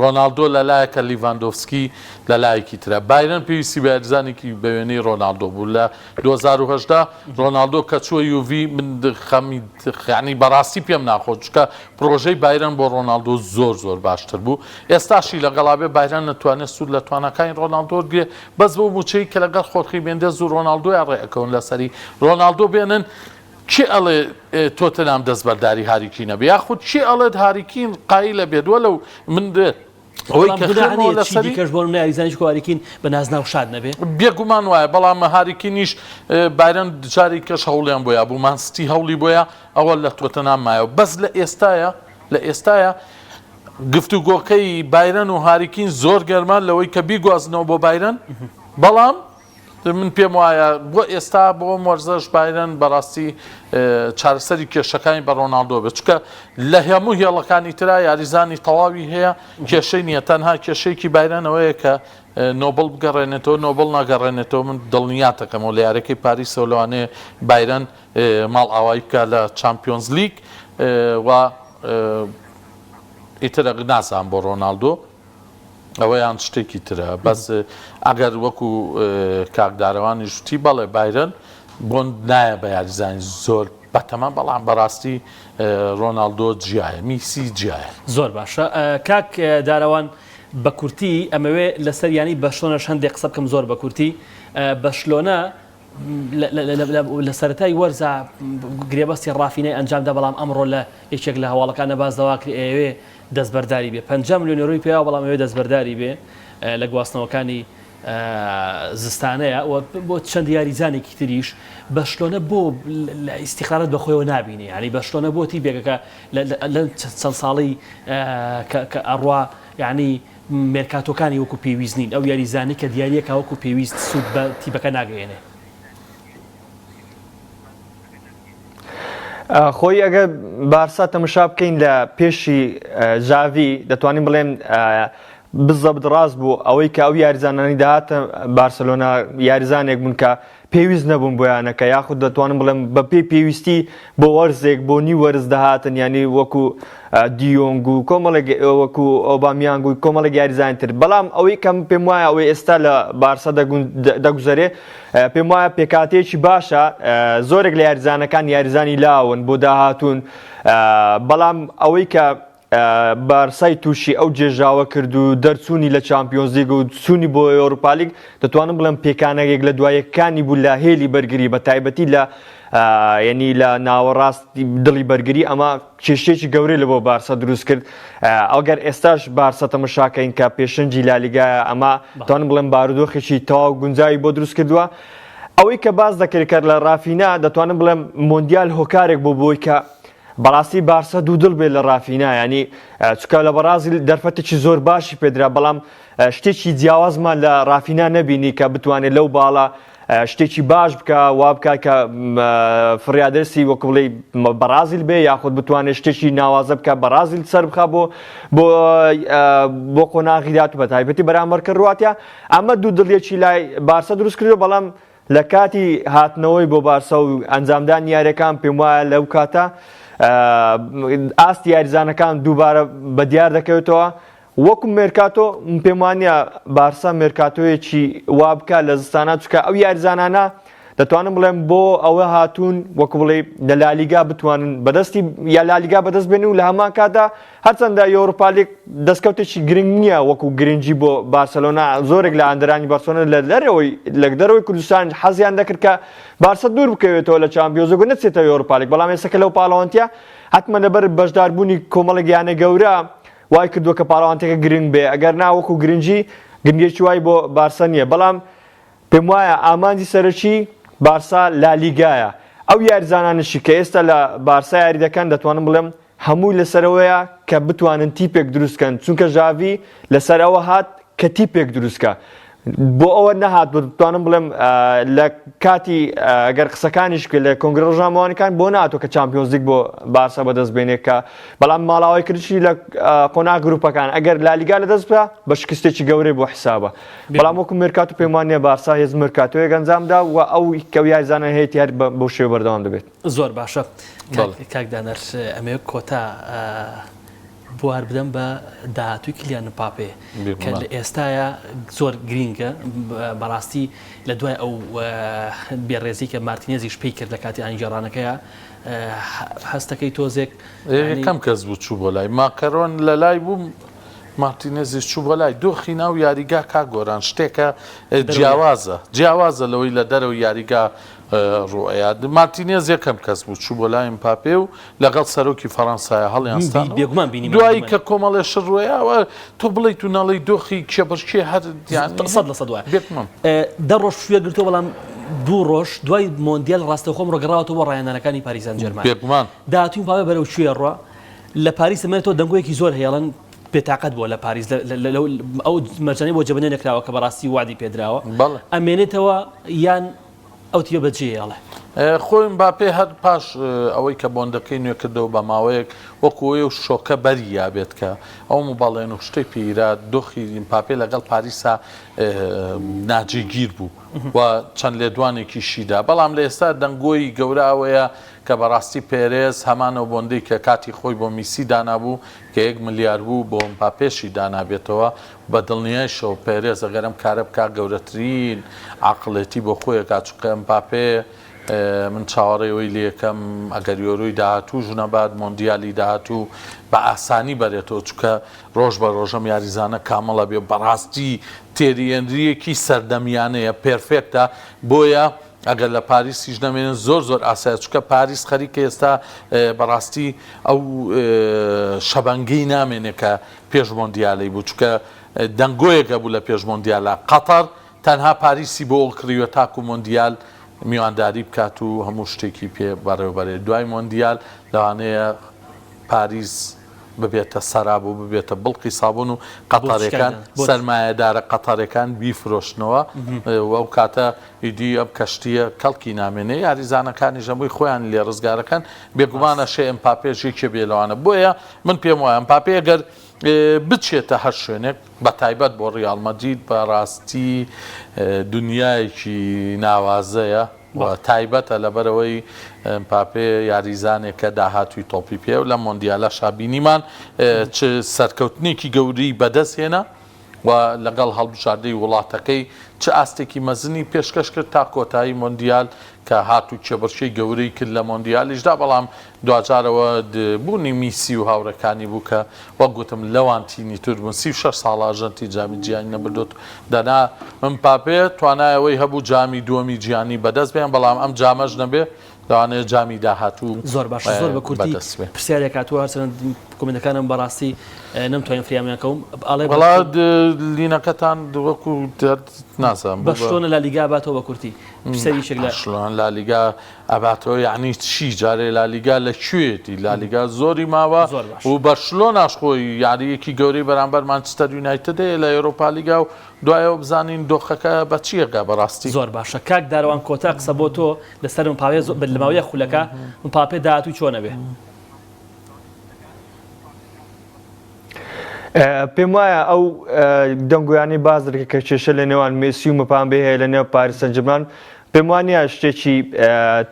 ڕۆناڵدۆ لە لایەکە لیڤاندۆڤسکی لە لایەکی ترە بایرن پێویستی بە یاریزانێکی بە وێنەی ڕۆناڵدۆ بوو لە 2018 ڕۆناڵدۆ کە چووە یوڤی من خەمی یانی بەڕاستی پێم ناخۆش چونکە پڕۆژەی بایرن بۆ ڕۆناڵدۆ زۆر زۆر باشتر بوو ئێستاشی لەگەڵا بێ بایرن نەتوانێت سوود لە تواناکانی ڕۆناڵدۆ وەرگرێ بەس بەو مووچەی کە لەگەڵ خۆرخی مێندێز و ڕۆناڵدۆیا ڕێ ئەکەون لەسەری ڕۆناڵدۆ بێنن. کێ ئەڵێ تۆتنهام دەستبەرداری هاری کین ئەبێ یاخود کێ ئەڵێت هاری کین قایلە بێت وەلەو من ئەوەی بەڵام کە گوناح خوێنمەوە نییە چی لەسەری دیکەش بۆ نمونە یاریزانێکی وەکو هاری کین بە نازناو شاد نەبێ؟ بێگومان وایە بەڵام هاری کینیش بایرن جاری کەش هەوڵیان بۆیا بوو مان ستی هەوڵی بۆیە ئەوە لە تۆتنهام مایەوە بەس لە ئێستایا لە ئێستایا گفتوگۆکەی بایرن و هاری کین زۆر گەرمە لەوەی کە بیگوازنەوە بۆ بایرن بەڵام من پێم وایە بۆ ئێستا بۆ ئەم وەرزەش بایرن بەڕاستی چارەسەری کێشەکانی بە ڕۆناڵدۆ بێت چونکە لە هەموو هێڵەکانی ترا یاریزانی تەواوی هەیە کێشەی نییە تەنها کێشەیەکی بایرن ئەوەیە کە نۆبڵ بگەڕێنێتەوە نۆبڵ ناگەڕێنێتەوە من دڵنیاتەکەمەوە لە یارەکەی پاریسەوە لەوانەیە بایرن ماڵئاوایی بکە لە چامپیۆنز لیگ و ئیتر نازانم بۆ ڕۆناڵدۆ ئەوەیان شتێکی ترە بەس ئەگەر وەکو کاک دارەوانیش وتی بەڵێ بایرن بۆن نایە بە یاریزانی زۆر بەتەمە بەڵام بەڕاستی ڕۆناڵدۆ جیایە میسی جیایە. زۆر باشە کاک دارەوان بە کورتی ئەمەوێ لەسەر یانەی بەرشلۆنەش هەندێک قسە بکەم زۆر بە کورتی بەرشلۆنە لە سەرەتای وەرزا گرێبەستی ڕافینای ئەنجامدا بەڵام ئەمڕۆ لە یەکێک لە هەواڵەکانە باس لەوە کرد ئەیەوێ دەستبەرداری بێ 50 ملیۆن یۆرۆی پێیاوە بەڵام ئەوێ دەستبەرداری بێ لە گواستنەوەکانی زستانەیە و بۆ چەند یاریزانێکی تریش بەشلۆنە بۆ لە ئیسیقلالت بەخۆیەوە نابینی ینی بەشلۆنە بۆ تیپێکەکە لە چەند ساڵی کە ئەڕوا یعنی مێرکاتۆکانی وەکو پێویست نین، ئەو یاریزانەی کە دیارییەکە وەکو پێویست سوود بە تیپەکە ناگەیەنێ. خۆی ئەگەر بارسا تەمەشا بکەین لە پێشی ژاڤی دەتوانین بڵێن بزەبت ڕاست بوو ئەوەی کە ئەو یاریزانانی داهاتە بارسلۆنا یاریزانێک بوون کە پێویست نەبوون بۆ یانەکە یاخود دەتوانم بڵێم بە پێی پێویستی بۆ وەرزێک بۆ نیو وەرز دەهاتن یانی وەکو دیۆنگ و کۆمەڵێک وەکو ئۆبامیانگ و کۆمەڵێک یاریزانی تر بەڵام ئەوەی کەم پێم وایە ئەوەی ئێستا لە بارسا دەگوزەرێ پێم وایە پێکاتەیەکی باشە زۆرێک لە یاریزانەکان یاریزانی لاون بۆ داهاتوون بەڵام ئەوەی کە بارسای تووشی ئەو جێژاوە کرد و دەرچوونی لە چامپیۆنزلیگ و چوونی بۆ یۆروپالیگ دەتوانم بڵێم پێکانەیەک لە دوایەکانی بوو لە هێلی بەرگری بە تایبەتی لە یعنی لە ناوەڕاستی دڵی بەرگری ئەمە کێشەیەکی گەورەی لە بۆ بارسا دروست کرد ئەگەر ئێستاش بارسا تەمەشاکەین کە پێشەنگی لالیگایە ئەمە توانم بڵێم بارودۆخێکی تەواو گونجاوی بۆ دروست کردووە ئەوەی کە باس دەکرێت کە لە ڕافینا دەتوانم بڵێم مۆندیال هۆکارێک بۆ بۆی کە بەڕاستی بارسا دوودڵ بێت لە ڕافینا ینی چکە لە بەڕازیل دەرفەتێکی زۆر باشی پێدرا بەڵام شتێکی جیاوازمان لە ڕافینا نەبینی کە بتوانێت لەو باڵە شتێکی باش بکە وا بکە کە فریادرسی وەکو بڵێ بەڕازیل بێ یاخود بتوانێت شتێکی ناوازە بکە بەڕازیل سەر بخە بۆ بۆ بۆ قۆناغی دات بە تایبەتی بەرامبەر کڕواتیا ئەمە دوو دڵیەکی لای بارسا دروست کردو بەڵام لە کاتی هاتنەوەی بۆ بارسا و ئەنجامدانی یاریەکان پێموایە لەو کاتە ئاستی یاریزانەکان دووبارە بە دیار دەکەوێتەوە وەکو مێرکاتۆ من پێم وانە بارسا مێرکاتۆیەکی وا بکە لە زستانە چکە ئەو یاریزانانە دەتوانم بڵێم بۆ ئەوە هاتوون وەکو بڵێ لە لالیگا بتوانن بەدەستی یا لالیگا بەدەست بێن و لە هەمان کاتدا هەرچەندە یۆروپالیگ دەستکەوتێکی گرنگ نییە وەکو گرنگی بۆ بارسەلۆنا، زۆرێک لە هاندەرانی بارسۆنا لە دەرەوەی لە دەرەوەی کوردستان حەزیان دەکرد کە بارسا دوور بکەوێتەوە لە چامپیۆنزلیگ و نەچێتە یۆروپالیگ، بەڵام ئێستا کە لەو پاڵەوانتیە حەتمەن لەبەر بەشداربوونی کۆمەڵێک یانە گەورە وای کردووە کە پاڵەوانتیەکە گرنگ بێ، ئەگەر نا وەکو گرنگی گرنگیەکی وای بۆ بارسا نییە، بەڵام پێموایە ئامانجی سەرەکی بارسا لالیگایە، ئەو یاریزانانەشی کە ئێستا لە بارسا یاری دەکەن دەتوانم بڵێم هەمووی لەسەرئەوەیە کە بتوانن تیپێک دروست کەن، چونکە ژاڤی لەسەر ئەوە هات کە تیپێک دروست کە، بۆ ئەوە نەهات بتوانم بڵێم لە کاتی گەر قسەکانیش کرد لە کۆنگرە ڕۆژنامەوانەکان بۆ ناتۆ کە چامپیۆنزلیگ بۆ بارسا بەدەست بێنێ کە بەڵام ماڵاوای کردشی لە قۆناغ گروپەکان ئەگەر لالیگا لەدەست بکە بە شکستێکی گەورەی بۆ حسابە بەڵام وەکو مێرکاتۆ پێم وانییە بارسا هێز مێرکاتۆیەک ئەنجامدا و ئەو کە یاریزانە هەیەتی هەر بەو شێوە بەردەوام دەبێت. زۆر باشە کاک دانەر ئەمەوێت کۆتا بوار بدەم بە داهاتووی کلیان مپاپێ کە لە ئێستاە زۆر گرینگە بەڕاستی لە دوای ئەو بێڕێزی کە مارتینێزیش پێی کرد لە کاتی ئەنگێڕانەکەیە هەستەکەی تۆزێک کەم کەس بوو چوو بۆ لای ماکەرۆن لە لای بووم. مارتینێزیش چوو بۆ لای. دۆخی ناو یاریگا کاک گۆران شتێکە جیاوازە، جیاوازە لەوەی لە دەرەوەی یاریگا ڕووئەیات. مارتینێز یەکەم کەس بوو چوو بۆ لای مپاپێ و لەگەڵ سەرۆکی فەڕەنسایا هەڵیانستانەوە. بێگومان بینیمان دوایی کە کۆمەڵێ شت ڕوویاوە تۆ بڵێیت و نەڵێی دۆخی کێبڕکێ هەر یانی 100% وایە. بێگومان. دە ڕۆژ پشوویە گرتووە بەڵام دوو ڕۆژ دوای مۆندیال ڕاستەوخۆ ئەمڕۆ گەڕاوەتەوە بۆ ڕاهێنانەکانی پاریس سانجێرمان. بێگومان. داهاتووی مپاپێ بەرەو کوێ ڕوا؟ لە پاریس دەمێنێتەوە دەنگۆیەکی زۆر هەیە ئەڵێن بێتاقەت بووە لە پاریس ئەو مەرجانەی بۆ جێبەجێ نەکراوە کە بەڕاستی وەعدی پێدراوە ئەمێنێتەوە یان ئەو تیپە بەجێیەڵێ؟ خۆی مباپێ هەر پاش ئەوەی کە بۆندەکەی نوێ کردەوە بە ماوەیەک وەکو ئەوەی شۆکە بەری یابێت کە ئەو مبەڵێن و شتەی پێیرا دۆخی مپاپێ لەگەڵ پاریسا ناجێگیر بوو و چەند لێدوانێکیشی دا بەڵام لە ئێستا دەنگۆی گەورە ئەوەیە کە بەڕاستی پێرێز هەمان ئەو بۆندەی کە کاتی خۆی بۆ میسی دانابوو کە یەک ملیار بوو بۆ مپاپێشی دانابێتەوە، بە دڵنیایشەوە پێرێز ئەگەر ئەم کارە بکات گەورەترین عەقڵێتی بۆ خۆی ئەکات، چونکە مپاپێ من چاوەڕێی ئەوەی لێکەم ئەگەر یۆرۆی داهاتووش نەبات مۆندیالی داهاتوو بە ئاسانی بەرێتەوە، چونکە ڕۆژ بە ڕۆژ ئەم یاریزانە کامڵ ئەبێ، بەڕاستی تێری ئێنرییەکی سەردەمیانەیە، پێرفێکتە، بۆیە ئەگەر لە پاریسیش نەمێنن زۆر زۆر ئاسایە چونکە پاریس خەریکە ئێستا بەڕاستی ئەو شەبەنگەی نامێنێ کە پێش مۆندیالەی بوو چونکە دەنگۆیەک هەبوو لە پێش مۆندیالە قەتەر تەنها پاریسی بۆ ئەو کڕیوە تاکو مۆندیال میوانداری بکات و هەموو شتێکی پێ بەڕێوبەرێت دوای مۆندیال لەوانەیە پاریس ببێتە سەراب و ببێتە بڵقی سابوون و قەتەرێکان سەرمایەدارە قەتەرێکان بیفرۆشنەوە و ئەو کاتە ئیدی ئەم کەشتییە کەڵکی نامێنێ، یاریزانەکانیش هەمووی خۆیان لێ ڕزگارەکەن، بێگومان ئەشێ ئێمپاپێش یەکێ بێ لەوانە، بۆیە من پێم وایە ئێمپاپێ ئەگەر بچێتە هەر شوێنێک بە تایبەت بۆ ڕیاڵ مەدرید بە ڕاستی دونیایەکی ناوازەیە و تایبەتە لەبەرئەوەی ئێمپاپێ یاریزانێکە داهاتووی تۆپی پێ و لەم مۆندیالەشا بینیمان چ سەرکەوتنێکی گەورەی بەدەست هێنا. و لەگەڵ هەڵبژاردەی وڵاتەکەی چ ئاستێکی مەزنی پێشکەش کرد تا کۆتایی مۆندیال کە هات و کێبڕکێی گەورەی کرد لە مۆندیالیشدا، بەڵام دواجارەوە بوونی میسی و هاوڕێکانی بوو کە وەک گوتم لەوان تینیتر بوون، 36 ساڵە ئەرژەنتین جامی جیهانی نەبردووە دەنا مپاپێ توانای ئەوەی هەبوو جامی دووەمی جیهانی بەدەست بێن، بەڵام ئەم جامەش نەبێ لەوانەیە جامی داهاتوو زۆر باشە زۆر بە کورتی بەدەست بێ. پرسیارێک هاتووە هەرچەند کۆمێنتەکانم بەڕاستی نەمتوانی فریامیان کەوم ئەڵێ وەڵا لینەکەتان وەکو نازانم بوو بە بەرشلۆنە لالیگا ئەباتەوە بە کورتی پرسیاری یەکێک لە بەرشلۆنە لالیگا ئەباتەوە یعنی چی جارێ لالیگا لە کوێیەتی لالیگا زۆری ماوە زۆر باش و بەرشلۆناش خۆی یارییەکی گەورەی بەرامبەر مانچستەر یونایتد هەیە لە یۆرۆپالیگا و دوایەوە بزانین دۆخەکە بە چی ئەگا بەڕاستی. زۆر باشە کاک دارەوان کۆتا قسە بۆ تۆ لەسەر مپاپێ زۆر لە ماوەی یەک خولەکە مپاپێ داهاتووی چۆن ئەبێ؟ پێم وایە ئەو دەنگۆیانەی باس دەکرێت کە کێشە لە نێوان مێسی و مپامبێ هەیە لە نێو پاریس سانجێرمان پێم وانە شتێکی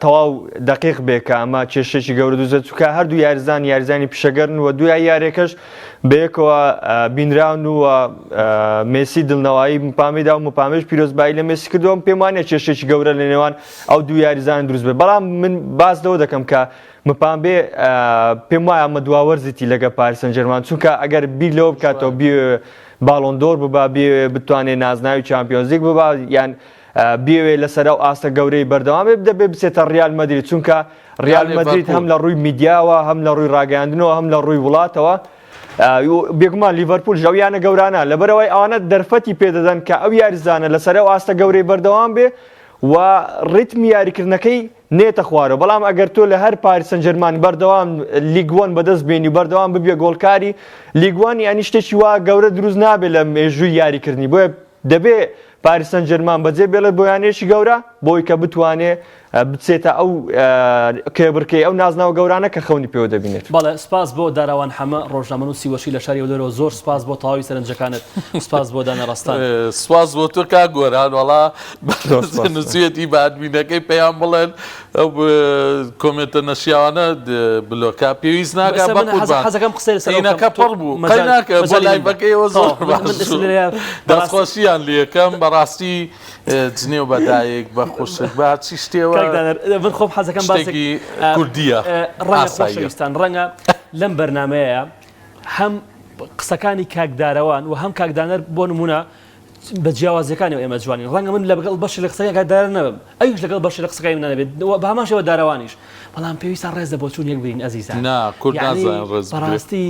تەواو دقیق بێ کە ئەمە کێشێکی گەورە دوزە چکە هەردوو یاریزان یاریزانی پیشەگەرن و دوای یاریەکەش بەیەکەوە بینراون و مێسی دڵنەوایی مپامیدا و مپامێش پیرۆزبایی لە مێسی کردووە پێم وانە کێشێکی گەورە لە نێوان ئەو دوو یاریزان دروست بێت بەڵام من باس لەوە دەکەم کە مپامبێ پێم وایە ئەمە دوا وەرزیتی لەگە پاریس سانجێرمان چونکە ئەگەر بیر لەوە بکاتەوە بێ باڵۆن دۆر ببا بێ بتوانێت نازناوی چامپیۆنزلیگ ببا یان بێوێ لەسەر ئەو ئاستە گەورەی بەردەوام بێ دەبێ بچێتە ریال مەدرید چونکە ریال مەدرید هەم لە ڕووی میدیاوە هەم لە ڕووی ڕاگەیاندنەوە هەم لە ڕووی وڵاتەوە بێگومان لیڤەرپول ئەو یانە گەورانە لەبەرەوەی ئەوانە دەرفەتی پێدەدەن کە ئەو یاریزانە لەسەر ئەو ئاستە گەورەی بەردەوام بێ و ڕیتمی یاریکردنەکەی نێتە خوارەوە بەڵام ئەگەر تۆ لە هەر پاریس سانجێرمان بەردەوام لیگ وەن بەدەست بێنی و بەردەوام ببیە گۆڵکاری لیگ وەن یانی شتێکی وا گەورە دروست نابێت لە مێژووی یاریکردنی بۆیە دەبێ پاریس سانجێرمان بەجێ بێڵێت بۆ یانەیەکی گەورە بۆی کە بتوانێ بچێتە ئەو کێبڕکێی ئەو نازناوە گەورانە کە خەونی پێوە دەبینێت. بەڵێ سپاس بۆ داراوان حەمە ڕۆژنامەنووسی وەرشی لە شاری هەولێرەوە زۆر سپاس بۆ تەواوی سەرنجەکانت سپاس بۆ دانا ڕەستان. سپاس بۆ تۆ کاک گۆران وەڵا نووسیویەتی بە ئەدمینەکەی پێیان بڵێن ئەو کۆمێنتە نەشیاوانە بلۆکە پێویست ناکا بە قوربان حەزەکەم قسەی لەسەر ئەو بکەم ئینەکە پڕ بوو قەی ناکە بۆ لایڤەکەیەوە زۆر باش دەستخۆشیان لێکەم بەڕاستی جنێو بە دایک بە خوشک بە هەرچی شتێوە کاک دانەر من خۆم حەزەکەم باسێک شتێکی کوردیە ڕەنگە ئاساییە. خۆشەویستان ڕەنگە لەم بەرنمەیە هەم قسەکانی کاک دارەوان و هەم کاک دانەر بۆ نمونە بە جیاوازیەکانیەوە ئێمە جوانین ڕەنگە من لەگەڵ بەشێک لە قسەکانی کاک دارە نەبم ئەویش لەگەڵ بەشێک لە قسەکانی من نەبێت و بە هەمان شێوە دارەوانیش بەڵام پێویستە ڕێز لە بۆچوون یەک بگرین ئەزیزان نا کورد یعنی نازانێت ڕێز بگرێت. بەڕاستی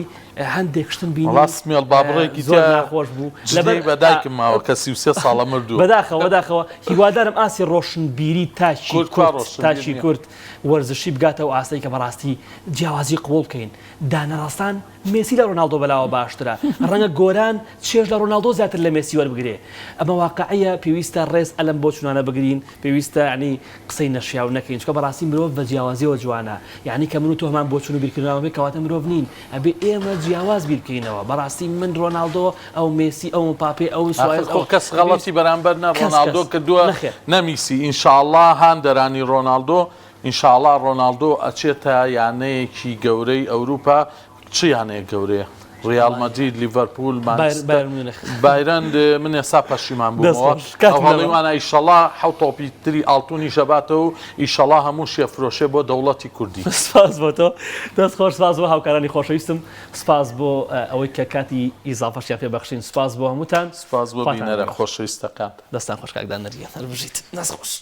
هەندێک شتم بینی وەڵا سمێڵ بابڕێکی زۆر تیا ناخۆش بوو لەبەر جدی بە دایکم ماوە کە 33 ساڵە مردووە. بەداخەوە بەداخەوە هیوادارم ئاستی ڕۆشنبیری تاکی کورد کوا کورد ڕۆشنبیر تاکی نییە؟ کورد وەرزشی بگاتە ئەو ئاستەی کە بەڕاستی جیاوازی قبوڵ بکەین دانەڕەسان مێسی لە ڕۆناڵدۆ بەلاوە باشترە، ڕەنگە گۆران چێژ لە ڕۆناڵدۆ زیاتر لە مێسی وەربگرێ، ئەمە واقعیە، پێویستە ڕێز ئەلەم بۆچونانە بگرین، پێویستە یەعنی قسەی نەشیاو نەکەین، چونکە بەڕاستی مرۆڤ بە جیاوازیەوە جوانە، یەعنی کە من و تۆ هەمان بۆچون و بیرکردنەوە هەبێ کەواتە مرۆڤ نین، ئەبێ ئێمە جیاواز بیر بکەینەوە، بەڕاستی من ڕۆناڵدۆ، ئەو مێسی، ئەو مپاپێ، ئەو ئاخر سوارێز، خۆ ئەو کەس غەڵەتی بەرامبەر نە کەس ڕۆناڵدۆ کەس کردووە نەخێر. نە میسی، ئینشاڵڵا هاندەرانی ڕۆناڵدۆ ئینشاڵا ڕۆناڵدۆ ئەچێتە یانەیەکی گەورەی ئەوروپا چ یانەیەک گەورەیە ڕیاڵ مەدرید لیڤەرپوول مانچستەر بایرن من ئێستا پەشیمان بوومەوە ئەو هەڵی وانە ئیشەڵا حەوت تۆپی تری ئاڵتونیش ئەباتەوە و ئیشەڵا هەموو شێ فرۆشێ بۆ دەوڵەتی کوردی. سپاس بۆ تۆ دەست خۆش سپاس بۆ هاوکارانی خۆشەویستم سپاس بۆ ئەوەی کە کاتی ئیزافەشیان پێ بەخشین سپاس بۆ هەمووتان سپاس بۆ خواتان بینەرە لەگەڵ. خۆشەویستەکانت. دەستان خۆش کاک دانەر گیان هەر بژیت دەست خۆش.